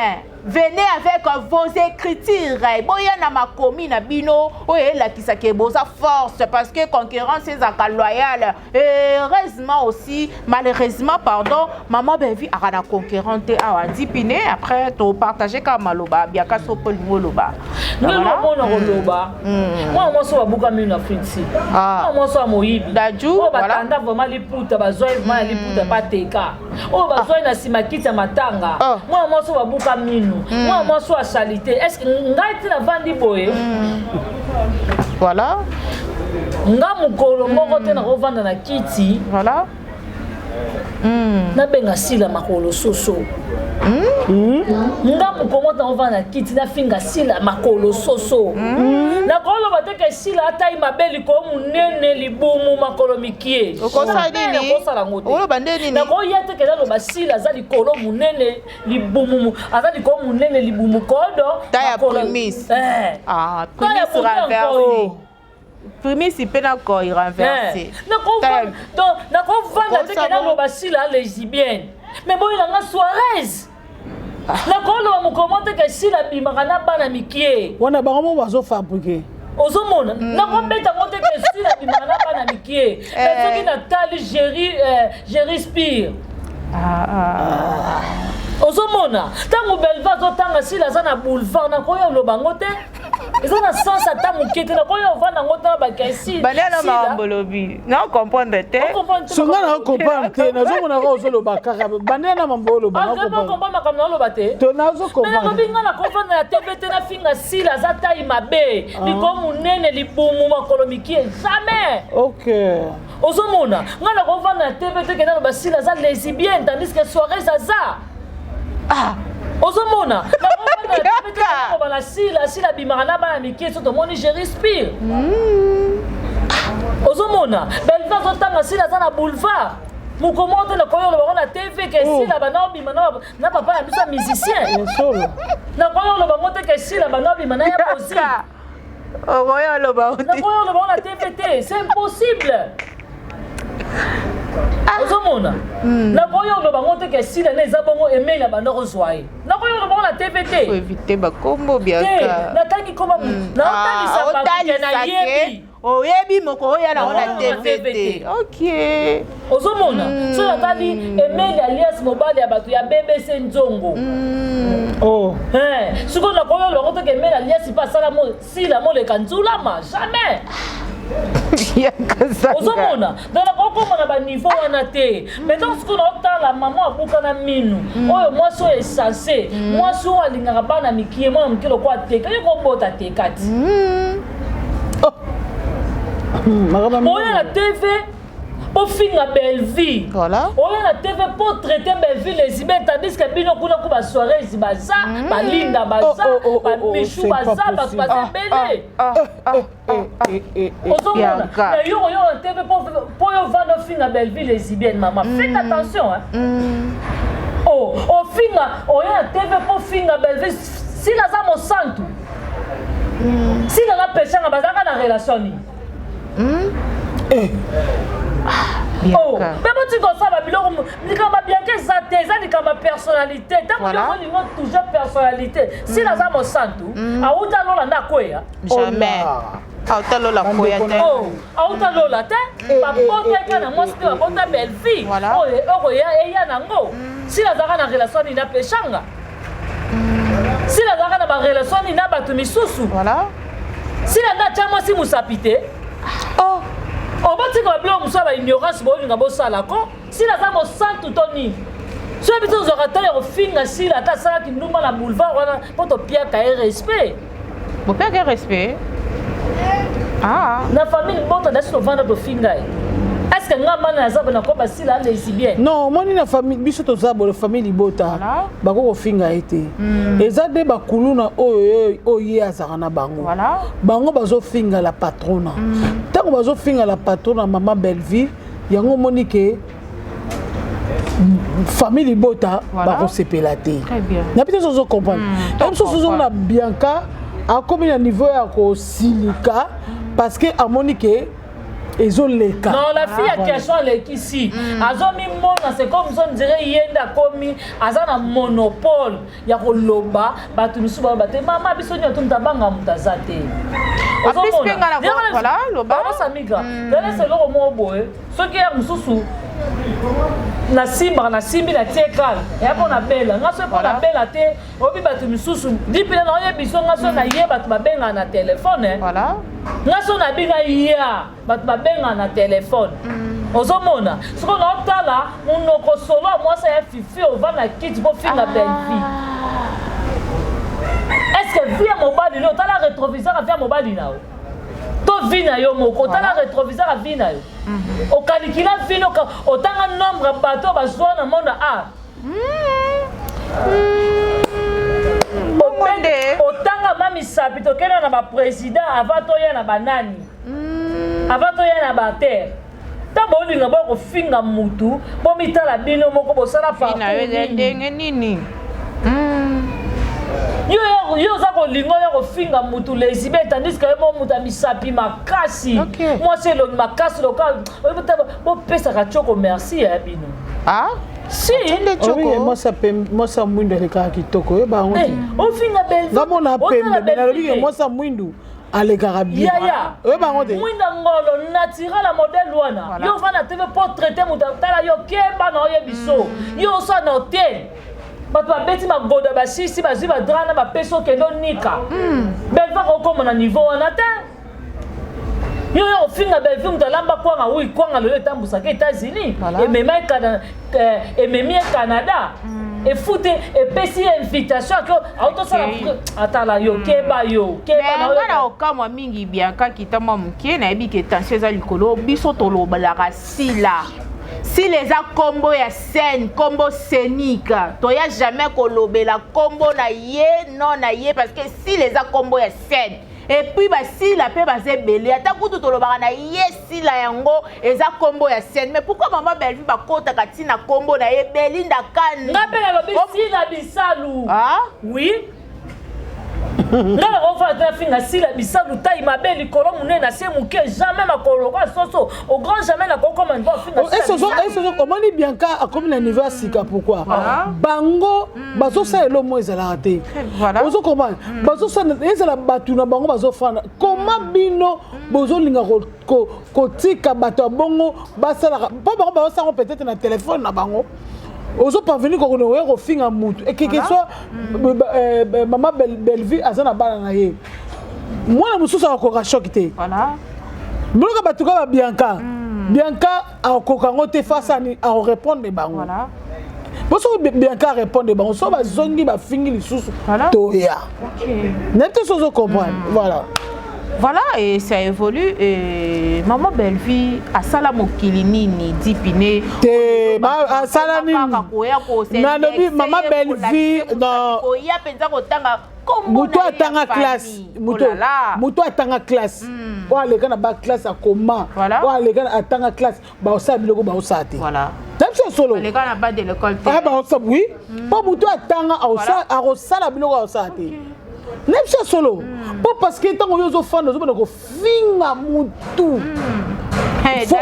venez avec vos écritures, boya na makomi na bino oyo elakisaka boza force, parce que concurrence ezalaka loyale. Heureusement aussi, malheureusement, pardon, mama Bellevie aka na concurrent te awa. Dipine, après topartage kaka maloba biaka so mpo olingi oloba. Ndenge omona koloba, mwana mwasi oyo babuka mino na Afrique, mwana mwasi oyo moyibi oyo batanda vraiment liputa, bazwa vraiment ya liputa bateka, oyo bazwai na nsima kiti ya matanga, mwana mwasi oyo babuka minu, mwana mwasi oyo asali te. Est ce ngai ti navandi boye? Nga mokolo moko te nakovanda na kiti nabenga Sila makolo soso. Nga mokolo moko nakovanda na kiti nafinga Sila makolo soso, nakoloba te ke Sila atai mabe, likolo monene, libumu, makolo mikie. Nakosala yango te. Nakoya te ke naloba Sila aza likolo monene, libumu, aza likolo monene, libumu kodo. Ya primis. Primis mpe na koi renversé. Donc nakovanda te ke naloba Sila lesbienne, mais boyelanga Soares. Nakoloba mokolo te ke Sila abimaka na bana mikie. Wana bango mo bazofabriquer. Ozomona, nakobeta ngo te ke Sila abimaka na bana mikie, mais soki natali Géri Spire, ozomona ntango Belva azotanga Sila aza na boulevard, nakoya oloba ngo te, eza na sens ata moke te. Nakoya ovanda yango te na bakesi. Banana makambo olobi, na comprendre te. So nga na comprendre te, nazomona kaka ozoloba kaka bandela na mambo oloba. Comprendre makambo naoloba te. To nazo comprendre. Nalobi nga nakovanda na TV te nafinga Sila aza tai mabe, likolo monene, libumu, makolo mikie, jamais. Ozomona, nga nakovanda na TV te kenda loba Sila aza lesbienne, tandis que Soares aza. Ozomona, nakovanda na Sila, Sila abimaka na bana mikie, so tomoni je respire. Ozomona, Belva azotanga Sila aza na boulevard, moko moko te nakoki oloba ngo na TV ke Sila banda obima na papa na biso ya musicien. Nakoki oloba ngo te ke Sila banda obima na ya bosi. Okoki oloba. Nakoki oloba ngo na TV te, c'est impossible. Ozomona, nakoki oloba ngo te ke Sila na eza bongo emeli ya banda kozwa ye. Nakoki oloba ngo na TV te. Évite bakombo biaka. Natangi komba, naotalisa bato ke nayebi. Oyebi moko oya nango na TV te, ok. Ozomona, so natali Emeli alias mobali ya bato ya BBC Nzongo, sikoyo nakoki oloba ngo te ke Emeli alias mpe asala Sila moleka nzulama, jamais. Ozomona, donc nakokoma na baniveau wana te. Mais donc sikoyo naotala mama abuka na minu oyo, mwasi oyo esense, mwasi oyo alingaka bana mikie, mwana moke lokola teka, ye kobota teka ti oyo na TV mpo finga Bellevie, oyo na TV mpo traiter Bellevie lesbienne, tandis que bino kuna ku basoares baza, balinda baza, bamishu baza, bato baza ebele. Ozomona, na yo oyo na TV mpo oyo vanda ofinga Bellevie lesbienne, mama, faites attention, hein. Oh, ofinga oyo na TV mpo finga Bellevie, Sila aza mosantu. Sila na Peshanga bazalaka na relation nini? Eh. Oh, mpe botika kosala babiloko. Likambo ya Bianca eza te, eza likambo ya personnalité. Ntango yo olingo toujours personnalité, Sila aza mosantu, awuta lola nde akweya? Jamais. Auta lola koya te. Oh, auta lola te. Babota eka na mwasi te, babota Bellevie. Oyo okoya eya nango. Sila azalaka na relation nini na Peshanga? Sila azalaka na barelation nini na bato misusu? Sila nde atya mwasi mosapi te. Oh. Obotika babiloko mosusu ya baignorance bolinga bosala ko. Sila aza mosantu to nini? Soki biso tozwaka ntango ya kofinga Sila, ata asalaki ndumba na boulevard wana, mpo topiaka ye respect. Bopiaka respect. Ah. Na famille bota dasi tovanda tofinga ye. Est ce que nga mana naza na ko basila lesbienne? Non, omoni, na famille biso toza boye, famille libota bako kofinga ye te. Eza nde bakuluna oyo oyo ye azalaka na bango. Bango bazofinga la patrona. Ntango bazofinga la patrona, mama Belleville, yango omoni ke famille libota bakosepela te. Na biso ozo comprendre, na biso ozomona Bianca akomi na niveau ya kosilika parce que amoni ke ezoleka. Non, la fille ya question alekisi, azomimona, c'est comme so ndire ye nde akomi aza na monopole ya koloba. Bato misusu baloba te. Mama, biso nyonso to moto abanga moto aza te. En plus, mpe nga voilà, loba. Samika dalesa eloko moko boye, soki ya mosusu nasimbaka, nasimbi, natie kale eya mpo nabela nga. Soki mpo nabela te, oyebi bato misusu dipile na oyebi so nga so naye, bato babengaka na telefone. Nga so nabinga ya bato babengaka na telefone. Ozomona sikoyo naotala monoko solo ya mwasi ya fifi, ovanda kiti mpo finga Bellevie. Est ce que vie ya mobali no, otala rétroviseur ya vie ya mobali na yo to vie na yo moko? Otala rétroviseur ya vie na yo, okalikila vie no, otanga nombre ya bato oyo bazwa na monde art? Bongo nde. Otanga ma misapi, tokenda na baprésident avant toya na banani, avant toya na baterre. Ntango bolinga boya kofinga mutu, bomitala bino moko, bosala vie na yo eza parcours nini? Ndenge nini? Yo oza kolinga oya kofinga mutu lesbienne, tandis que ye mo mutu ya misapi makasi. Mwasi elongi makasi loka bopesaka tioko. Merci ya bino. Ah. Si. Nde oyebi tioko. Mwasi ya mwindu alekaka kitoko, oyeba yango te. Ofinga Bellevue. Nga mona Otala pembe, me nalobi ke Bellevue. mwasi ya mwindu alekaka bien. Yaya. Oyeba yango te. Mwinda ngolo naturel ya modèle wana. Yo ovanda tv mpo traite moto, tala yo, keba na oyebi so yo osala na hotel, bato babeti magoda, basisi, bazwi badra na bapesi, okende onika. Bellevue akokoma na niveau wana te. Yo yo ofinga Bellevue, moto alamba kwanga, wi kwanga lelo etambusaka États-Unis. Emema ememi ye Canada, efute, epesi ye invitation ake autosala. Atala yo, keba yo, keba mais na nga na oyo. Okamwa mingi, Bianca kita mwa moke. Nayebi ke tension eza likolo. Biso tolobelaka Sila. Sila eza nkombo ya scène, nkombo scénique. Toya jamais kolobela nkombo na ye, non na ye, parce que Sila eza nkombo ya scène. Et puis basila mpe baza ebele. Ata kutu tolobaka na ye Sila, yango eza nkombo ya scène. Mais pourquoi mama Bellevue bakotaka ntina nkombo na ye Belinda Kani? Nga mpe nalobi Sila Bisalu. Ah? Oui, nga nakofana te nafinga Sila Bisalu tai mabe, likolo monene na se moke, jamais makolo lokola soso, au grand jamais nakokoma niveau afinga Sila Bisalu. Omoni, Bianca akomi na niveau ya sika. Pourquoi? Bango bazosala elo mo ezalaka te. Ozo comprendre, bazosala ezala bato na bango bazofanda koma. Bino bozolinga kotika bato ya bongo basalaka mpo bango bazosala peut-être na telefone na bango. Ozo parvenir kokende oya kofinga mutu ekeke soit mama Bellevue aza na bana na ye, mwana mosusu akokoka choc te. Biloko bato ka babianca, Bianca akokoka yango te. Face ani akorépondre bango? Bo soki Bianca arépondre bango, so bazongi bafingi lisusu, toya nayebi te so ozo comprendre. Voilà. Voilà, et ça évolue. Et maman Bellevue asala mokili nini dipine? Te, asala nini? Nalobi mama Bellevue, non. Koya mpenza kotanga. Moto atanga classe, moto atanga classe, oyo aleka na baclasse, akoma, oyo aleka atanga classe, baosala biloko baosala te. Na biso solo baosala, oui, mpo moto atanga akosala biloko aosala te. Na biso ya solo, mpo parce que ntango yo ozofanda, ozobanda kofinga mutu. Na biso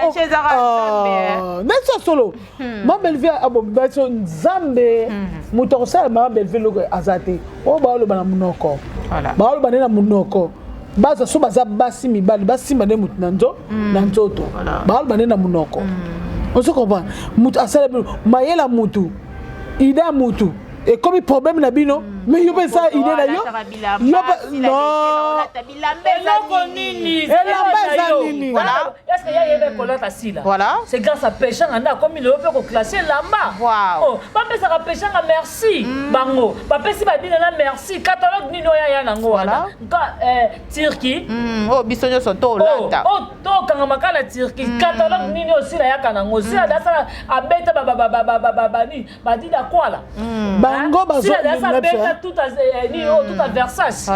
ya solo, ma Bellevie abobiso Nzambe, moto akosala mama Bellevie eloko aza te. Oyo baoloba na monoko, baoloba nde na monoko. Baza so baza basi, mibali basimba nde motu na nzo na nzoto, baoloba nde na monoko. Ozo comprendre? Motu asala bino mayela, mutu ide ya mutu ekomi problème na bino, mais yo mpe eza idée na yo, yo mpe non. Eloko nini? Elamba eza nini? Est-ce que ya yebe kolata sila? Voilà. C'est grâce à Peshanga nde akomi lelo mpe koclasser elamba. Oh, bapesaka Peshanga merci. Bango bapesi badina na merci. Catalogue nini oyo aya nango wana? Nka Turquie. Oyo biso nyonso tolata. Oh, tokangama kaka na Turquie. Catalogue nini oyo sila yaka nango? Sila dasala abeta bani badida kwala. Bango abeta nini oyo tuta Versace.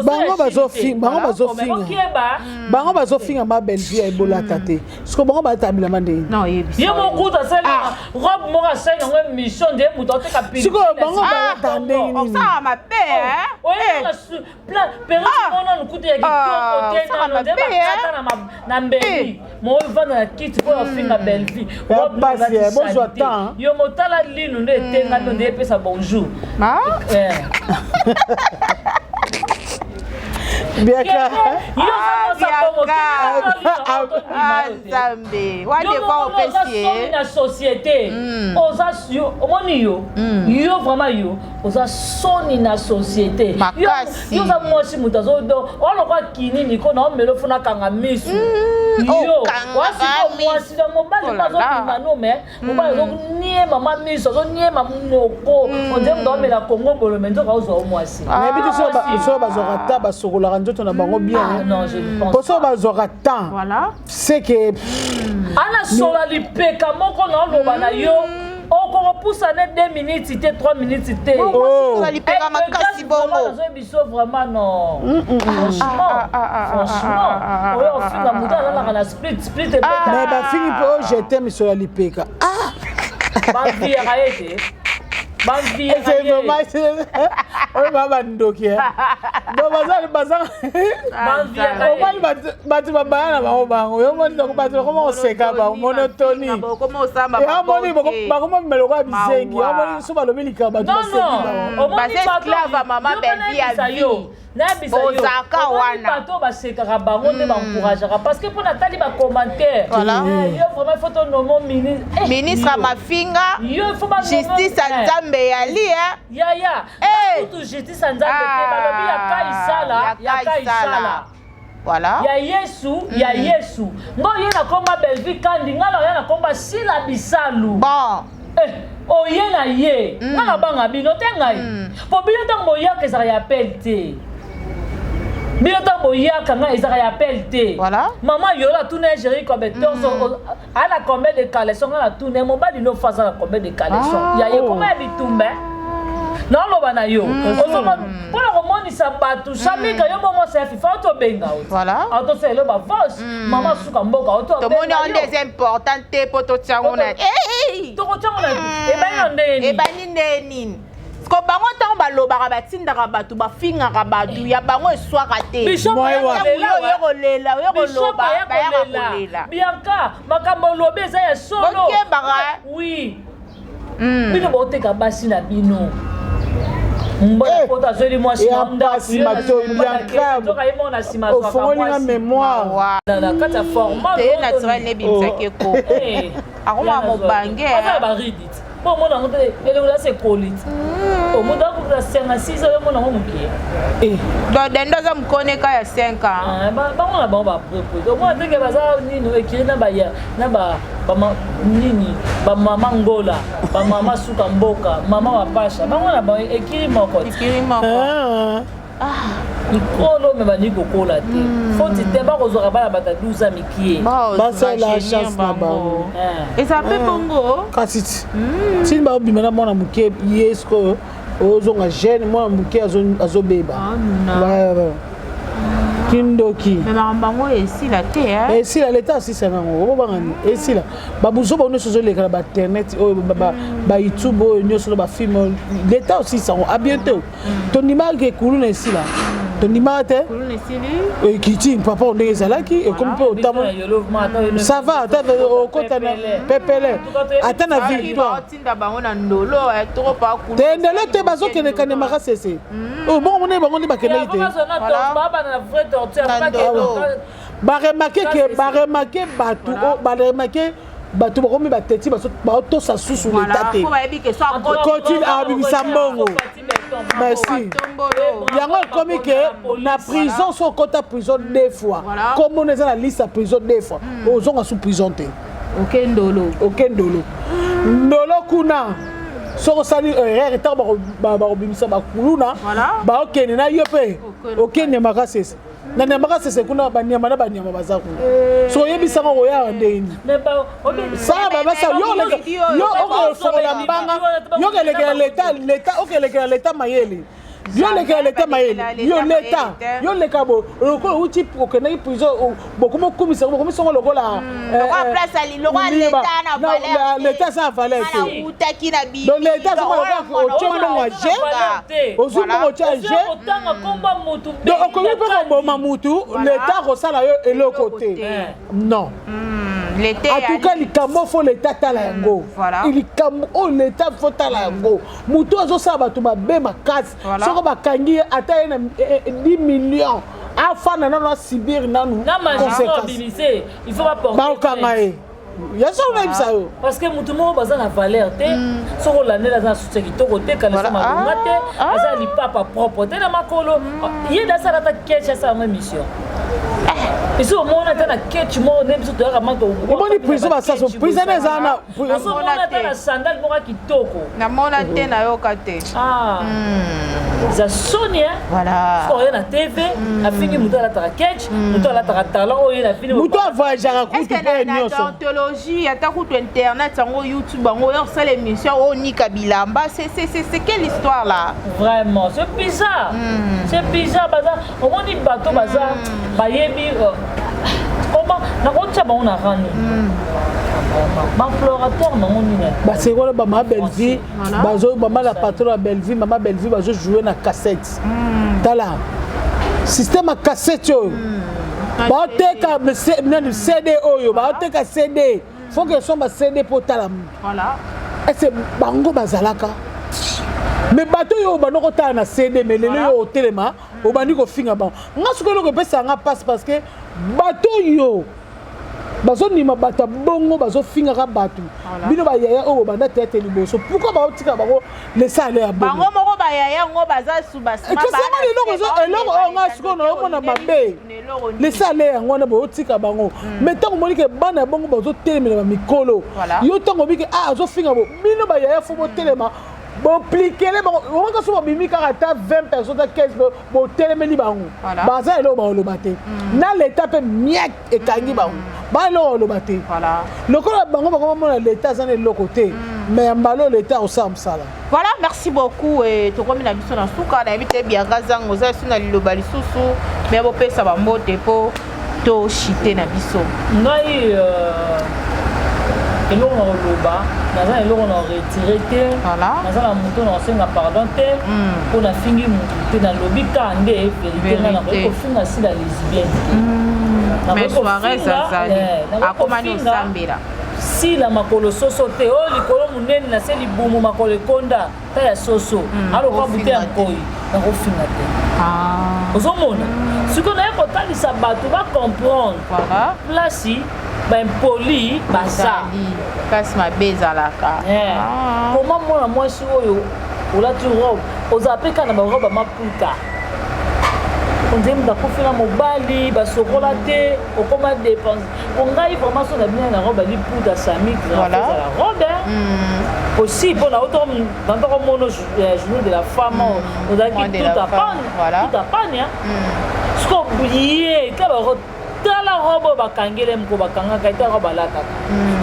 Bango bazofinga, bango bazofinga ma Bellevie ya ebolata te. Siko bango balata bilamba ndenge? Ye mokuta asali robe moko, asali yango émission nde moto ateka. Sikoyo bango balata ndenge nini? Osala mabe. Oyeba perruque moko nanu kutu ya kitoko te, nano nde bakata na mbeli mo ovanda na kiti mpo ofinga Bellevie. Bozwa temps. Yo motala linu nde etengami, nde epesa bonjour. Biaka. Nzambe wadeva opesi ye. Na société oza, omoni yo, yo vraiment, yo oza soni na société. Makasi. Yo oza mwasi, moto azodo olokwa kinini ko na omelo funa kanga misu. Yo wasiko mwasi na mobali mpo azobima no, mais mobali azoniema ma miso, azoniema monoko, ondire moto aomela kongo bolo, mais nzoka ozwa o mwasi. Nayebi te soki bazwaka ta, basokolaka nzoto na bango bien, po soki bazwaka temps, c'est que Anasola lipeka moko na oloba na yo, okokopusa ne 2 minutes te, 3 minutes te. Sola lipeka makasi bongo. Biso vraiment, non, franchement, franchement, oyo ofinga moto azalaka na split split. Mais bafingi mpe oyo jete misolo ya lipeka. Baviyaka ye te. C'est vraiment oyo baa bandoki. Donc baza omoni bato babaya na bango, bango yo moni bato bakoma koseka bango monotoni, omoni bakoma meloko ya bizengi, omoni so balobi likambo, bato baseki bango. Baza esclave mama Bellevie ya vie. Nayebisa yo, Ozalaka wana. Bato basekaka bango nde baencourageaka, parce que mpo natali bacommentaire, yo vraiment, faut tonommer ministre. Ministre ya mafinga. Yo faut Justice ya Nzambe yali. Yaya, kutu justice ya Nzambe te, balobi ya Kaisala, ya Kaisala. Voilà. Ya Yesu, ya Yesu. Ngo ye na komba Bellevie Kandi, nga na ya na komba Sila Bisalu. Bon. Eh, oye na ye, nga na banga bino te ngai. Po bino ntango boyaka ezalaka ya appel te. Bino ntango boyaka ngai ezalaka ya appel te. Voilà. Mama Yola tuna ye Géri Kobe torso ana combien de caleçon. Nga na tuna ye mobali no fa aza na combien de caleçon. Ya ye koma ya bitumba naoloba na yo, ozomona mpona komonisa bato shamika yo bongo ya FIFA otobenga. Voilà. Autosala elo bavose mama suka mboka. Tomoni yango nde eza important te mpo totiango na Tokotiango na ebani na ndenge nini? Ebani nde nini? Ko bango ntango balobaka, batindaka bato, bafingaka bato ya bango, eswaka te. Oyo kolela, oyo koloba, bayaka kolela. Bianca, makambo olobi eza ya solo. Bokebaka. Oui, bino boteka basi na bino mbona poto azweli mwasi na ye moko na nsima. Ofongolinga mémoire. Na kati ya format. Te, naturel nebimisaki eko akoma mobange. Aza baridi ti mpo omona yango te, elongo asa ekoli ti omoto akokisa 56, oyo omona yango mokie. Donc dendo aza mokoneka ya 5 ans. Bango na bango baprepos, omona ndenge baza nini, ekiri na baya na nini, bamama Ngola, bamama suka mboka, mama bapasha, bango na bango ekiri moko. Ekiri moko. Mikolo me bandi kokola te, foti te, bakozwaka bana bata 12 ans mikie. Basala chance na bango. Eza mpe bongo. Kasi tini babima na mwana moke, ye sikoyo ozonga jeune, mwana moke azobeba. Kindoki. Mais makambo yango esila te, eh? Esila, leta asisa nango. Obobanga esila. Babuzoba nyonso ezoleka na bainternet oyo, bayoutube oyo nyonso na bafilm oyo, leta osisa yango. A bientôt. Tondimaka ekulu na esila, tondimaka te. Kuluna esili. Ekiti papa, ndenge ezalaki ekomi mpe otamo, ça va. Ata okota na pepele, ata na victoire. Baotinda bango na ndolo toko pa kulu. Te, ndelo te, bazokende kanyama kasese oyo bongo mone bango nde bakendaki te. Na ndolo. Baremarquer ke baremarquer bato oyo, baremarquer bato bakomi bateti, baotosa susu leta te. Po bayebi ke so akoti Continue abimisa mbongo. Merci. Tombolo. Yango ekomi ke na prison, so okota prison deux fois, komona eza na liste ya prison deux fois, ozonga su prison te. Oke ndolo. Oke ndolo, ndolo kuna. Soki osali erreur, ntango bakobimisa bakuluna, baokende na yo mpe okende makasese na nyama kasese kuna. Banyama na banyama baza kuna. Soki oyebisanga koyaka ndeni sala babasa yo, okofongola mbanga. Yo okelekela leta, leta okelekela leta mayele, yo lekela leta mayele, yo leta, yo leka bo lokola outi okendaki prison, bokomi okumisa, bokomi songo lokola leta aza na valeur te. Utaki na Donc leta azomona lokola otie mbongo ya je, ozwi mbongo otie ya je. Donc okoki mpe koboma mutu, leta akosala yo eloko te. Non, en tout cas likambo faut leta tala yango. Likambo oyo leta faut tala yango, motu azosala bato mabe makasi, soko bakangi ye, ata ye na 10 millions, afanda nano, asubir nanu conséquence, bakokanga ye. Ya solo, nayebisa yo. Parce que motu moko baza na valeur te. Soki olandeli, aza na soutien kitoko te, caleçon malonga te, aza lipapa propre te na makolo. Ye nde asala ata ketch, asala yango émission. Esi omona ata na ketch moko nde biso toyaka maka? Omoni prison, basaso prison eza na Ozomona ata na sandale moko ya kitoko? Namona te, nayoka te. Eza soni. Oye na TV, afingi moto alataka ketch, moto alataka talon oyo ye na fini. Moto avoyageaka kutu mpe nyonso. Ontologie, ata kutu internet yango, YouTube yango, oyo osala émission, onika bilamba, c'est quelle histoire là? Vraiment, c'est bizarre, c'est bizarre. Baza, omoni bato baza bayebi comment nakotia bango na rang nini, baplorateur nango nini? Baseki wana, bamama Bellevie bazo, mama la patron ya Bellevie, mama Bellevie bazojoue na cassette. Tala système ya cassette oyo baoteka nani, CD oyo baoteka, CD faut que esomba CD mpo otala mutu. Ese bango bazalaka me bato oyo obanda kotala na CD, me lelo oyo otelema, obandi kofinga bango. Nga soki eloko epesaka nga mpasi, parce que bato oyo bazondima bato ya bongo, bazofingaka bato. Bino bayaya oyo bobanda théâtre liboso, pourquoi baotika bango lesale ya bongo? Bango moko bayaya yango baza kasi yango eloko, eloko oyo nga sikoyo naomona mabe, lesale yango wana boyotika bango. Mais ntango omoni ke bana ya bongo bazotelemela bamikolo, yo ntango obiki, ah, azofinga bo, bino bayaya faut botelema, boplikele bango. Omoni so bobimi kaka ata 20 personnes, ata 15, botelemeli bango, baza eloko bakoloba te. Na leta mpe miak ekangi bango, baa eloko baloba te. Lokola bango bakomamona leta aza na eloko te, mais ya mbala oyo leta akosala mosala. Voilà, merci beaucoup. Tokomi na biso na suka. Nayebi te, Bianca Zango, oza lisusu na liloba lisusu me bopesa bambote mpo toshite na biso? Ngai eloko na koloba, naza na eloko na retirer te. Naza na moto na kosenga pardon te mpo nafingi motu te. Nalobi ka nde vérité. Nga nakoki kofinga Sila lesbienne te. Mais Suarez azali akomani osambela. Sila makolo soso te, oyo likolo monene na se, libumu makolo ekonda ta ya soso, aloka bute ya nkoi, nakofinga te. Ozomona sikoyo naye kotalisa bato bacomprendre place baimpoli baza. Place mabe ezalaka. Koma mwana mwasi oyo olati robe, ozala mpe kaka na barobe ya maputa, ondire moto akufela mobali, basokola te, okoma dépense. Po ngai vraiment so na bino na robe ya liputa sami ezala robe aussi mpo na natoko mono journée de la femme, ozalaki tout à pagne. Siko ye tala robe oyo bakangeli moko, bakangaka ete robe alataka.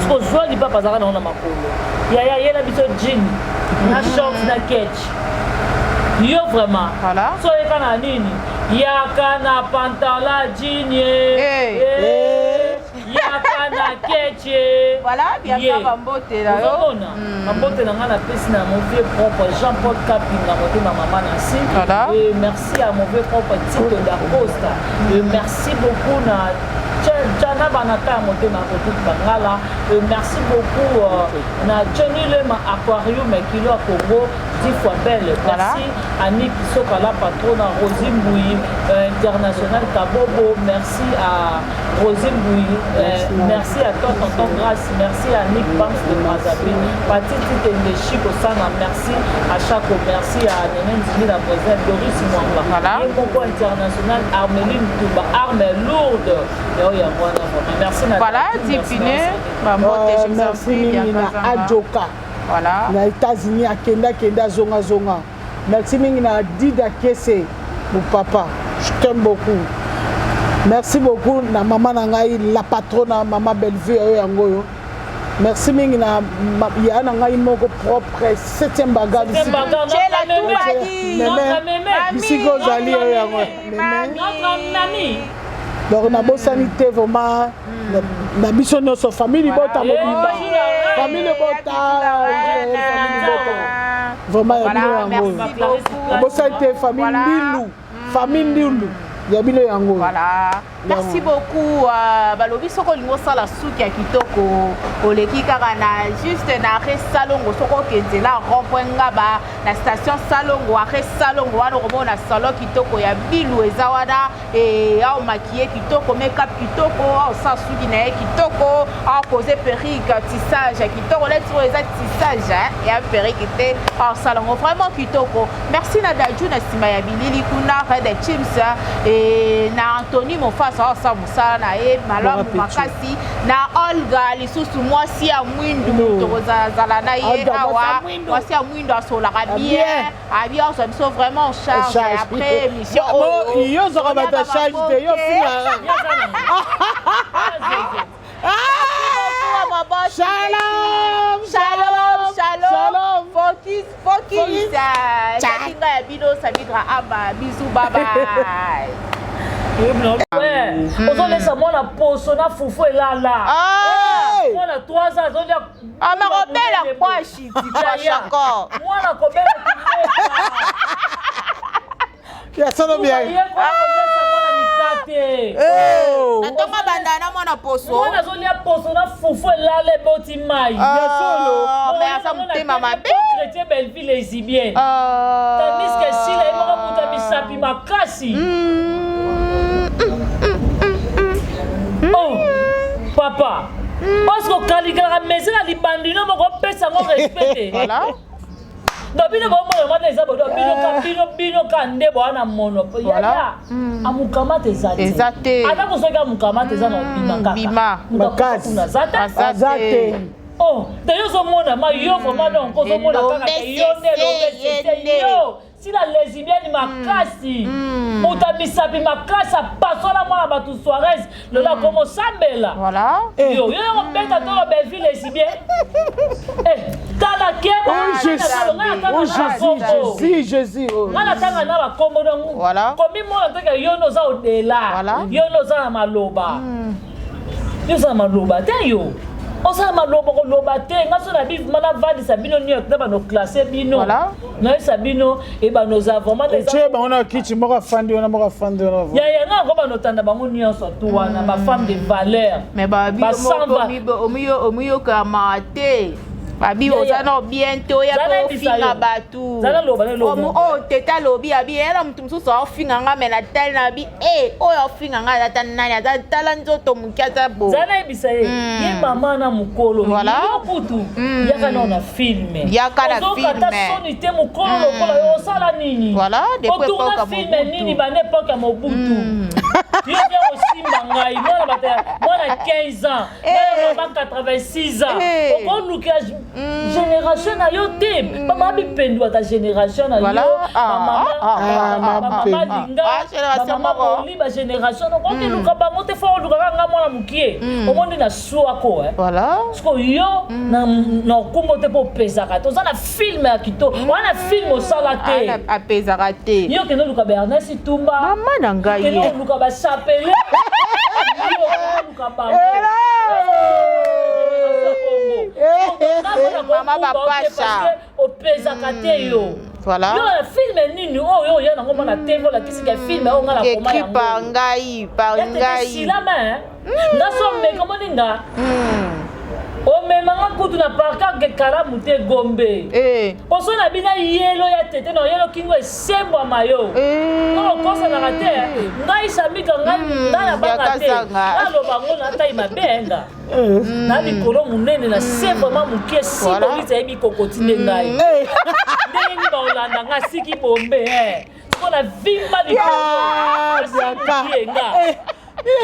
Siko zwa lipapa azalaka nango na makolo, yaya yela biso jean na short na ketch. Yo vraiment, so oyeka na nini? Yaka na pantala jinie. Hey. Hey. Yaka na keche. Voilà, Bianca bambote na yo. Ozomona bambote na ngai napesi na mon vieux propre Jean Paul Kapinga, motema mama na si. Voilà. Et merci à mon vieux propre Tito Dacosta. Et merci beaucoup na Jana Banata ya motema Kotuk Bangala. Et merci beaucoup na Johnny Lema Aquarium Kilo ya Congo 10 fois belle. Voilà. Merci Annick Sokala patrona Rosie Mbouyi international Kabobo. Merci à Rosie Mbouyi. Merci à toi tonton Grâce. Merci à Nick Banks de Brazzaville. Patiti Tende Chico Sana. Merci à Chaco. Merci à Nene Nzimi la présidente Doris Mwamba. Voilà. Et Moko international Armeline Touba. Arme lourde. Yo ya mwana vraiment. Merci na Voilà, Merci Tipine, na- bambote, je vous en Merci prie, mingi Bianca na Zanga. Adjoka Voilà. na États-Unis, akende akende, azongazonga. Merci mingi na Dida Kese, mon papa, je t'aime beaucoup. Merci beaucoup na mama na ngai, la patronne, mama Bellevue oyo yango oyo. Merci mingi na ya na ngai moko propre, septième bagarre. Septième bagarre, Tchela notre mémé. Toubadi. Notre mémé. Bisika ozali oyo yango, Mami. Notre mamie. Donc nabosani te vraiment na biso nyonso, famille libota mobimba, famille libota, famille libota vraiment ya bino yango oyo. Merci beaucoup. Nabosani te famille Ndilu, famille Ndilu ya bino yango oyo. Voilà. Merci beaucoup. Balobi soko olingi osala suki ya kitoko, oleki kaka na juste na arrêt Salongo. Soko okende na rond point Ngaba, na station Salongo, arrêt Salongo wana, okomona salon kitoko ya Bilu eza wana. E aomaquiller kitoko, makeup kitoko, aosala suki na ye kitoko, aopose perruque, tissage ya kitoko neti oyo eza tissage ya perruque te, aosala yango vraiment kitoko. Merci na Daju na nsima ya bilili kuna, Red Chims, e na Antony Mofasa, aosala mosala na ye malamu makasi, na Olga lisusu, mwasi ya mwindu, tokozalazala na ye awa. Mwasi ya mwindu asolaka bien, abi azwa biso vraiment en charge après émission. Oyo yo ozwaka bato ya charge te, yo finga. Shalom. Shalom, shalom, focus, focus. Sakinga ya bino Samidra Aba, bisous, bye bye. Ozolesa mwana poso na fufu elala, mwana 3 ans azolia. Amakobela kwashi kwashako. Mwana kobela. Ya solo bien. Kolesa mwana mikate. Na ntongo banda na mwana poso. Mwana azolia poso na fufu elala, eboti mai. Ya solo. Mais aza motema mabe. Chrétien Belleville lesbienne, tandis que Sila ye moko muta misapi makasi. Oh papa, parce que okalikalaka mesure ya libandino moko, opesa yango respect te. Donc bino bomona mwana eza bodo, bino ka bino bino ka nde boa na mono yaya amukamata eza te. Eza te. Ata kosoki amukamata eza na obima kaka. Bima. Makasi. Kuna aza te. Aza te. Oh, te, yo ozomona ma yo vraiment, donc ozomona kaka te yo nde elombe yo. Sila lesbienne makasi, moto misapi makasi, apasola mwana bato Soares, lelo akoma osambela. Yo yo yango beta tolo Belleville lesbienne, tala keba. Oh Jésus, Jésus, Jésus, oh. Nga natanga na bakombo nango. Komimona teke yo nde oza odela, yo nde oza na maloba, yo oza na maloba te, yo oza na maloba koloba te. Nga so na bivima navandisa bino nyonso na bano classe bino, nayebisa bino ebano oza vraiment. Otie bango na kiti moko, afandi wana moko, afandi wana. Ya yanga yango banotanda bango nyonso tu wana, bafemme de valeur. Mais babi omiyokama te, babi oza na bien te, oya mpe ofinga bato. Oyo tete alobi, abi eya na motu mosusu aofinga nga, me natali na abi e oyo aofinga nga aza ta nani? Aza tala nzoto moke, aza bo. Zala nayebisa ye, ye mama na mokolo yo kutu yaka nao na film. Yaka na Ozokata film. Soni te, mokolo lokola yo osala nini? Voilà, depuis Otourna époque ya film Mobutu. nini banda époque ya Mobutu? Yo oya kosimba ngai mwana bato mwana 15 ans, ngai mama 86 ans. Okolukela génération na yo te. Bamama bipendu ata génération na yo, bamama linga, bamama boli, bagénération okokeluka bango te. Fo olukaka nga mwana mokie, omoni na swako. Siko yo na okumbo te, mpo opezaka te. Oza na film ya kitoko wana, film osala te. Apezaka te. Yo kende oluka baErnest Tumba. Mama na ngai. Kende oluka bachapele, yo oluka bango. Mama Bapasha. Opezaka te yo. Yo na film nini oyo oya nango mona te? Olakisika film oyo nga nakoma. Écrit par ngai, par ngai. Silama nga so omeka moni nga, omemanga kutu na parka kalamu te, Gombe. Poso na bino yelo ya tete na oyelo kingo esembwama yo. Nga okosanaka te. Ngai Samika, ngai ngai nabanga te. Naloba ngo na tai mabe nga na likolo monene na se vraiment mokie. Si polisi ayebi kokoti nde ngai, ndenge nini baolanda nga? Siki bombe siko na vimba likolo nga.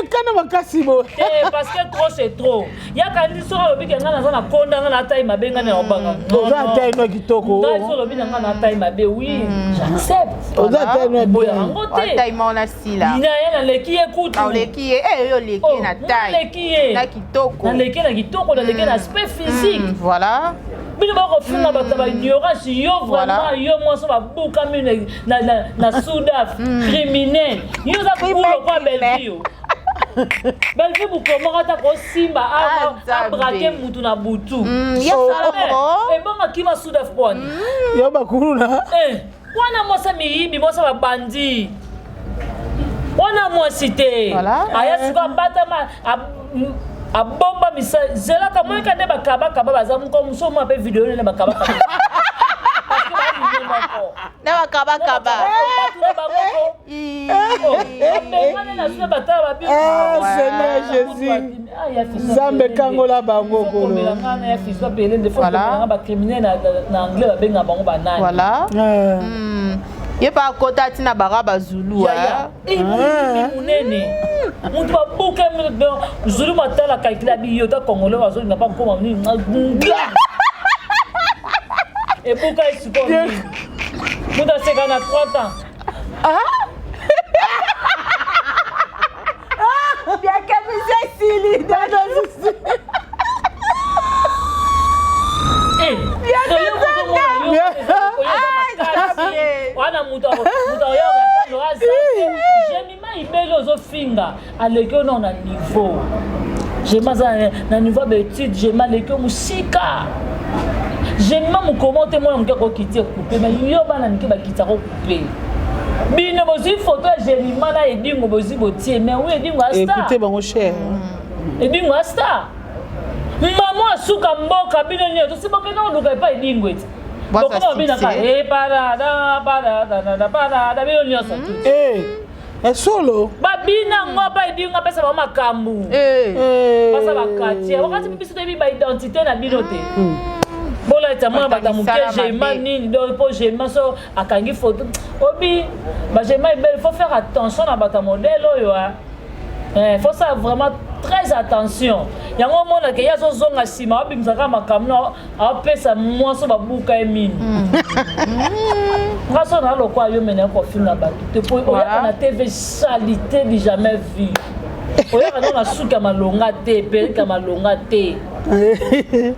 Ekana makasi boye. Te, parce que trop c'est trop. Yaka ndi soki alobi ke ngai naza na konda, ngai na tai mabe, ngai na obanga. Oza tai no kitoko. Ngai so olobi na ngai na tai mabe, oui, j'accepte. Oza tai no. Boya yango te. Taima wana sila. Na ye naleki ye kutu. Oleki ye, eh, yo oleki na taille. Naleki ye. Na kitoko. Naleki na kitoko, naleki na aspect physique. Voilà. Bino bakofinga bato na baignorance. Yo vraiment, yo mwasi babukami na Sudaf, criminel. Yo oza kulo kwa Bellevue. Bellevue bukomoko ata kosimba abraquer mutu na butu. Ebonga kima Sudaf pwani. Yo bakuluna. Wana mwasi miyibi, mwasi babandi wana, mwasi te. Aya siko abatama, abomba misa zelaka moyeka nde bakabakaba baza moko mosu omona mpe video nene bakabakaba moko. Na bakabakaba. Abengane na so batala. Seigneur Jésus, Nzambe kangola bango. Kolo na ya fiso pelende fo bacriminel na anglais babenga bango banani. Voilà, ye mpe akota ntina baka bazulu. Monene moto babuka zulu matala calcul abi yo ta Congolais bazolinga mpa nkoma nini ebuka esiko nini. Moto aseka na 30 ans. Biakemisi esili. Wana moto aza Jemima Ibele ozofinga, aleki ono na niveau. Jema aza na niveau ya baétude. Jema aleki yo mosika. Jemima mokoma te, mwana moke akokiti ekupe me yo bana mike bakitaka okupe. Bino bozwi foto ya Jemima na Edingo, bozwi botie, mais oui, Edingo astar. Écoutez bango cher. Edingo astar, mama asuka mboka. Bino nyonso si bokende koluka epai Edingo eti bokoma babinaka eparada bino nyonso. Esolo. Babina ngo apa Edingo apesa bango makambo basa baquartier wakati biso toyebi baidentité na bino te. Bolakisa mwana bato moke Jema nini. Donc mpo Jema so akangi photo obi bajema ebele, faut faire attention na bato ya modèle oyo. Faut ça vraiment très attention. Yango omonaka ye azozonga nsima, abimisaka makambo na apesa mwasi babuka ye mini. Nga so na lokwa yo mene kofinga bato te, po oyaka na TV salité du jamais vu. Oyaka no na suki ya malonga te, perike ya malonga te,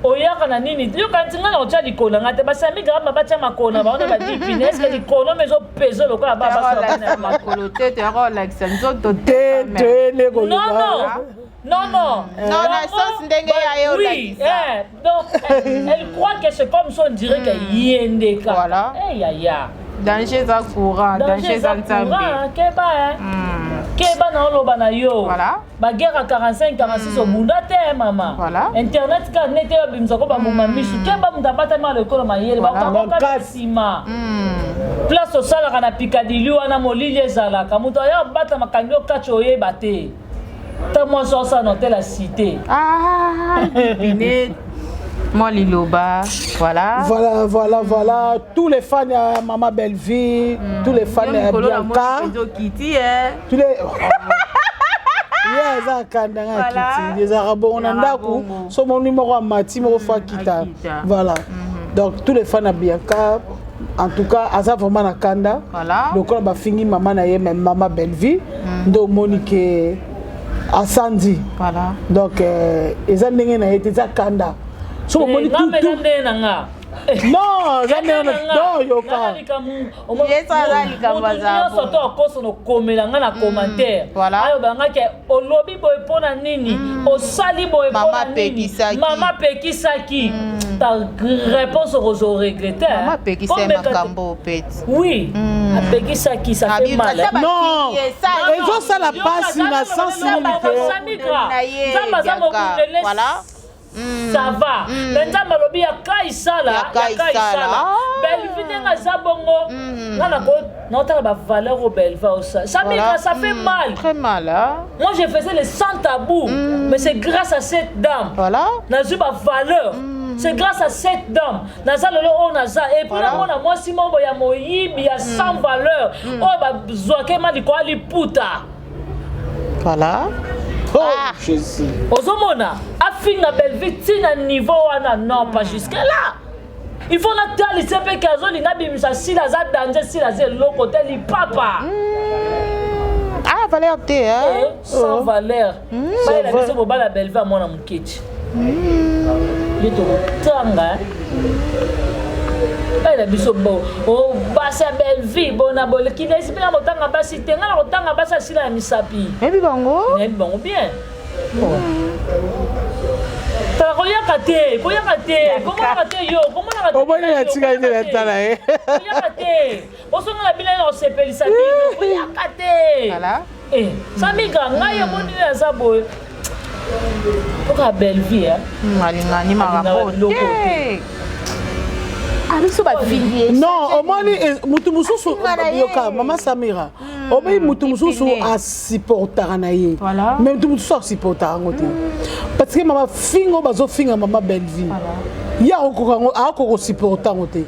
oyaka na nini? Yoka nti ngai na kotya likolo na ngai te. Basami grama batya makolo na bango na badipine. Est-ce likolo ma ezopese lokola makolo te? Toyaka kolakisa nzoto te. Non, non, non, non. Non, na sens ndenge ya ye. Oui, eh, donc elle croit que c'est comme ça, on dirait que yendeka. Voilà. Eh ya ya. Danger eza courant, danger eza Nzambe. Keba, keba na oloba na yo. Voilà. Baguerre ya 45 46 obunda te, mama. Voilà. Internet ka nete babimisako bamoma misu. Keba, moto abatami na lokolo mayele bakoka nsima. Place osalaka na Pikadili wana, molili ezalaka, moto aya obata makangi yo kati oyeba te. Ta mwasi osala na hotel ya Cité. Mwa liloba, voilà. Voilà, voilà, voilà. Tous les fans ya Mama Bellevue, tous les fans ya Bianca. Okiti, eh. Tous les ye aza akanda nga akiti ezalaka bongo na ndako so moni moko amati moko fo akita. Voilà, donc tous les fans ya Bianca, en tout cas aza vraiment na kanda lokola bafingi mama na ye, mais Mama Bellevue nde omoni ke asandi. Donc eza ndenge na ye te, eza kanda. So bomoni tutu ndenge na nga. Non, eza ndenge non, yoka. Nyonso to akoso nokomela nga na commentaire, ayoba nga ke olobi boye mpo na nini, osali boye mpona nini, mama apekisaki. Ta réponse okozwa regretter. Mama apekisa makambo peti. Oui, apekisaki, ça fait mal. Non, ezosala mpasi na sens nini te? Nzambe aza mokundele, ça va, mais Nzambe alobi ya kaisala, ya kaisala. Bellevue ndenge aza bongo, nga naotala bavaleur oyo Bellevue osala, Samira, ça fait mal. Très mal, hein? Moi, je faisais le sans tabou, mais c'est grâce à cette dame nazwi bavaleur. C'est grâce à cette dame naza lelo oyo naza. Et puis namona mwasi moko ya moyibi, ya sans valeur, oyo bazwaka ema likolo ya liputa. Oh, ah. Jésus. Ozomona afinga Bellevue ntina niveau wana? Non, pas jusque là. Il faut natalisa mpe ke azolinga abimisa Sila aza danger, Sila aza eloko te, lipapa. Ah, valeur te, hein? Sans valeur. Bayela biso bobala Bellevue ya mwana moketi ye tokotanga. Bayela biso bo basi ya Bellevue bona bolekilesi mpe na kotanga basi te. Ngai na kotanga basi asila ya misapi. Nayebi bango. Nayebi bango bien. Tala, koyaka te, koyaka te, komonaka te, yo komonaka te. Omoni atikali nde natala ye. Koyaka te, osonga na bino na kosepelisa bino, koyaka te. Samika, ngai omoni nde naza boye mpoka Bellevue. Alingani makambo te, biso bafingi. Non, omoni mutu mosusu, yoka mama Samira, omoni mutu mosusu asupportaka na ye, mais mutu mosusu asupportaka yango te, parce que mama finga oyo bazofinga mama Bellevue, ye akokoka yango, akoka kosupporte yango te.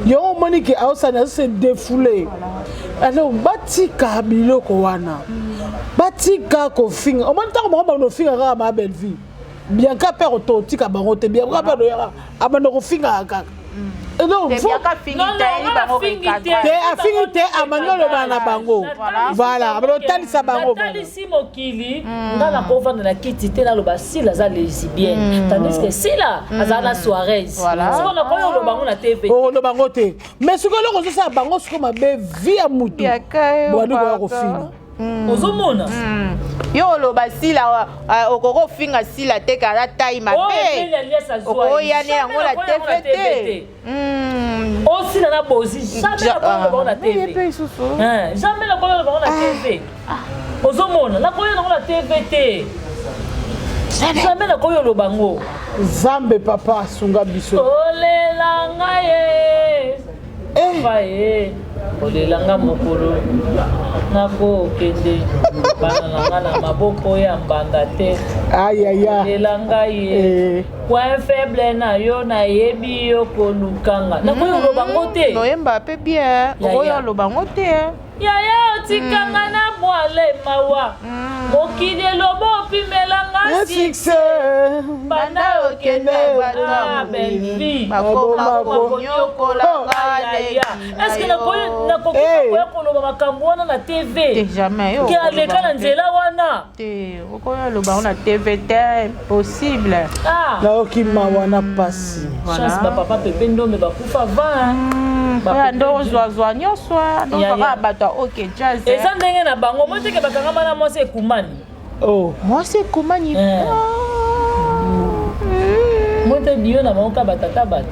Yango omoni ke aosani, azose défoule. Alors batika biloko wana, batika kofinga. Omoni ntango bango bando ofinga kaka mama Bellevue, Bianca mpe akototika bango te. Bianca mpe adoyaka, abanda kofingaka kaka. Te, afingi te, abandi oloba na bango, voilà, abandi otalisa bango. Natalisi mokili. Nga nakovanda na kiti te, naloba Sila aza lesbienne, tandis que Sila azala na Soirée. Siko nakoki oloba yango na TV? Oloba yango te, mais soki eloko ozosala bango siko mabe, vie ya mutu bobandi koya kofinga. Ozomona. Yo oloba Sila, okoki ofinga Sila te, kala tai mabe, okoyani yango na TV te. Osila na bozi, jamais nakoki oloba na TV, jamais nakoki oloba ngo na TV. Ozomona, nakoki nango na TV te, jamais nakoki oloba ngo. Nzambe papa asunga biso. Olela ngai ye papa ye, olelanga mokolo nakokende, bana na nga na maboko ya mbanda te. Ayaya. Olela ngai ye, point faible na yo nayebi, yo kolukanga, nakoki koloba ngo te. Noyemba mpe bien, okoki oloba ngo te. Yaya, otikanga na bwale mawa, mokili eloba opimelanga succès. Banda okende, Bellevue. Bakoma konyokola. Est-ce nakoki koya koloba makambo wana na TV Jamais. Ke aleka na nzela wana? Te, okoya oloba ngo na TV te, impossible. Nayoki mawa na pasi. Chance bapapa Pepe Ndombe bakufa va. Oya nde ozwazwa nyonso, ndozwaka bato ya OK Jazz. Eza ndenge na bango mo teke bakangama na mwasi ekumani. Oh. Mwasi ekumani. Mo te dio na bango ka batata bato.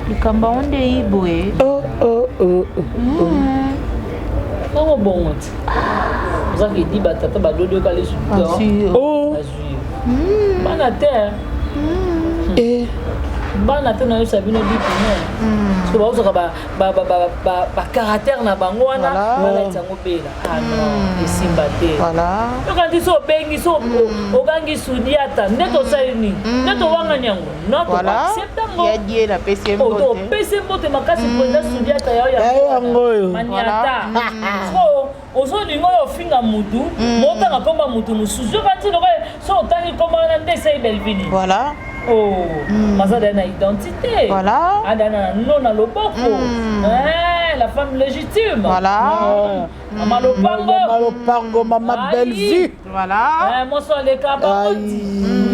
Likambo yango nde yi boye. Oh. Nango bongo ti ozaka edi batata balodi oyoka lisu. Oh. Azwi bana te. Eh. Bana te, nayebisa bino bipine parce que bazozwaka bacaractère na bango wana, balati yango bela. Ah non, esimba te. Yokanti so obengi, so ogangi Sudiata nde tosali nini, nde towangani yango, non, toaccepte yango, topesi mbote makasi mpenza. Sudiata yao yango oyo. Maniata so ozolinga oyo ofinga mutu, motanga komba mutu mosusu. Yokanti loka so otangi komba wana nde esali Belvini. Oh, maza daya na identité. Adaya na no na loboko. La femme légitime. Mama Lopango. Mama Lopango, mama Bellevue. Mwasi aleka bakoti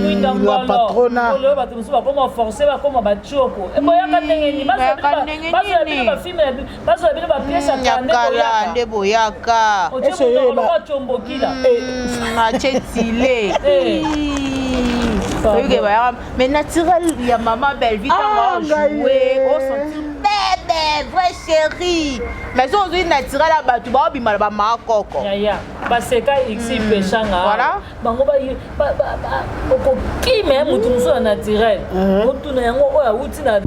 mwinda. La patrona. Ngolo bato mosusu bakoma force, bakoma batioko, boyaka ndenge nini? Bazwa bino bafilms, bazwa bino bapièces ya kala nde boyaka. Otie tiombokila. Atie tile oyoke bayaka, mais naturel ya mama Bellevue, ntango ajoue, osentir bébé, vrai chéri. Mais so ozwi naturel ya bato baobima na bamakoko. Yaya baseka xi peshanga bango okokima ya motu mosusu ya naturel, otuna yango oyo awuti na.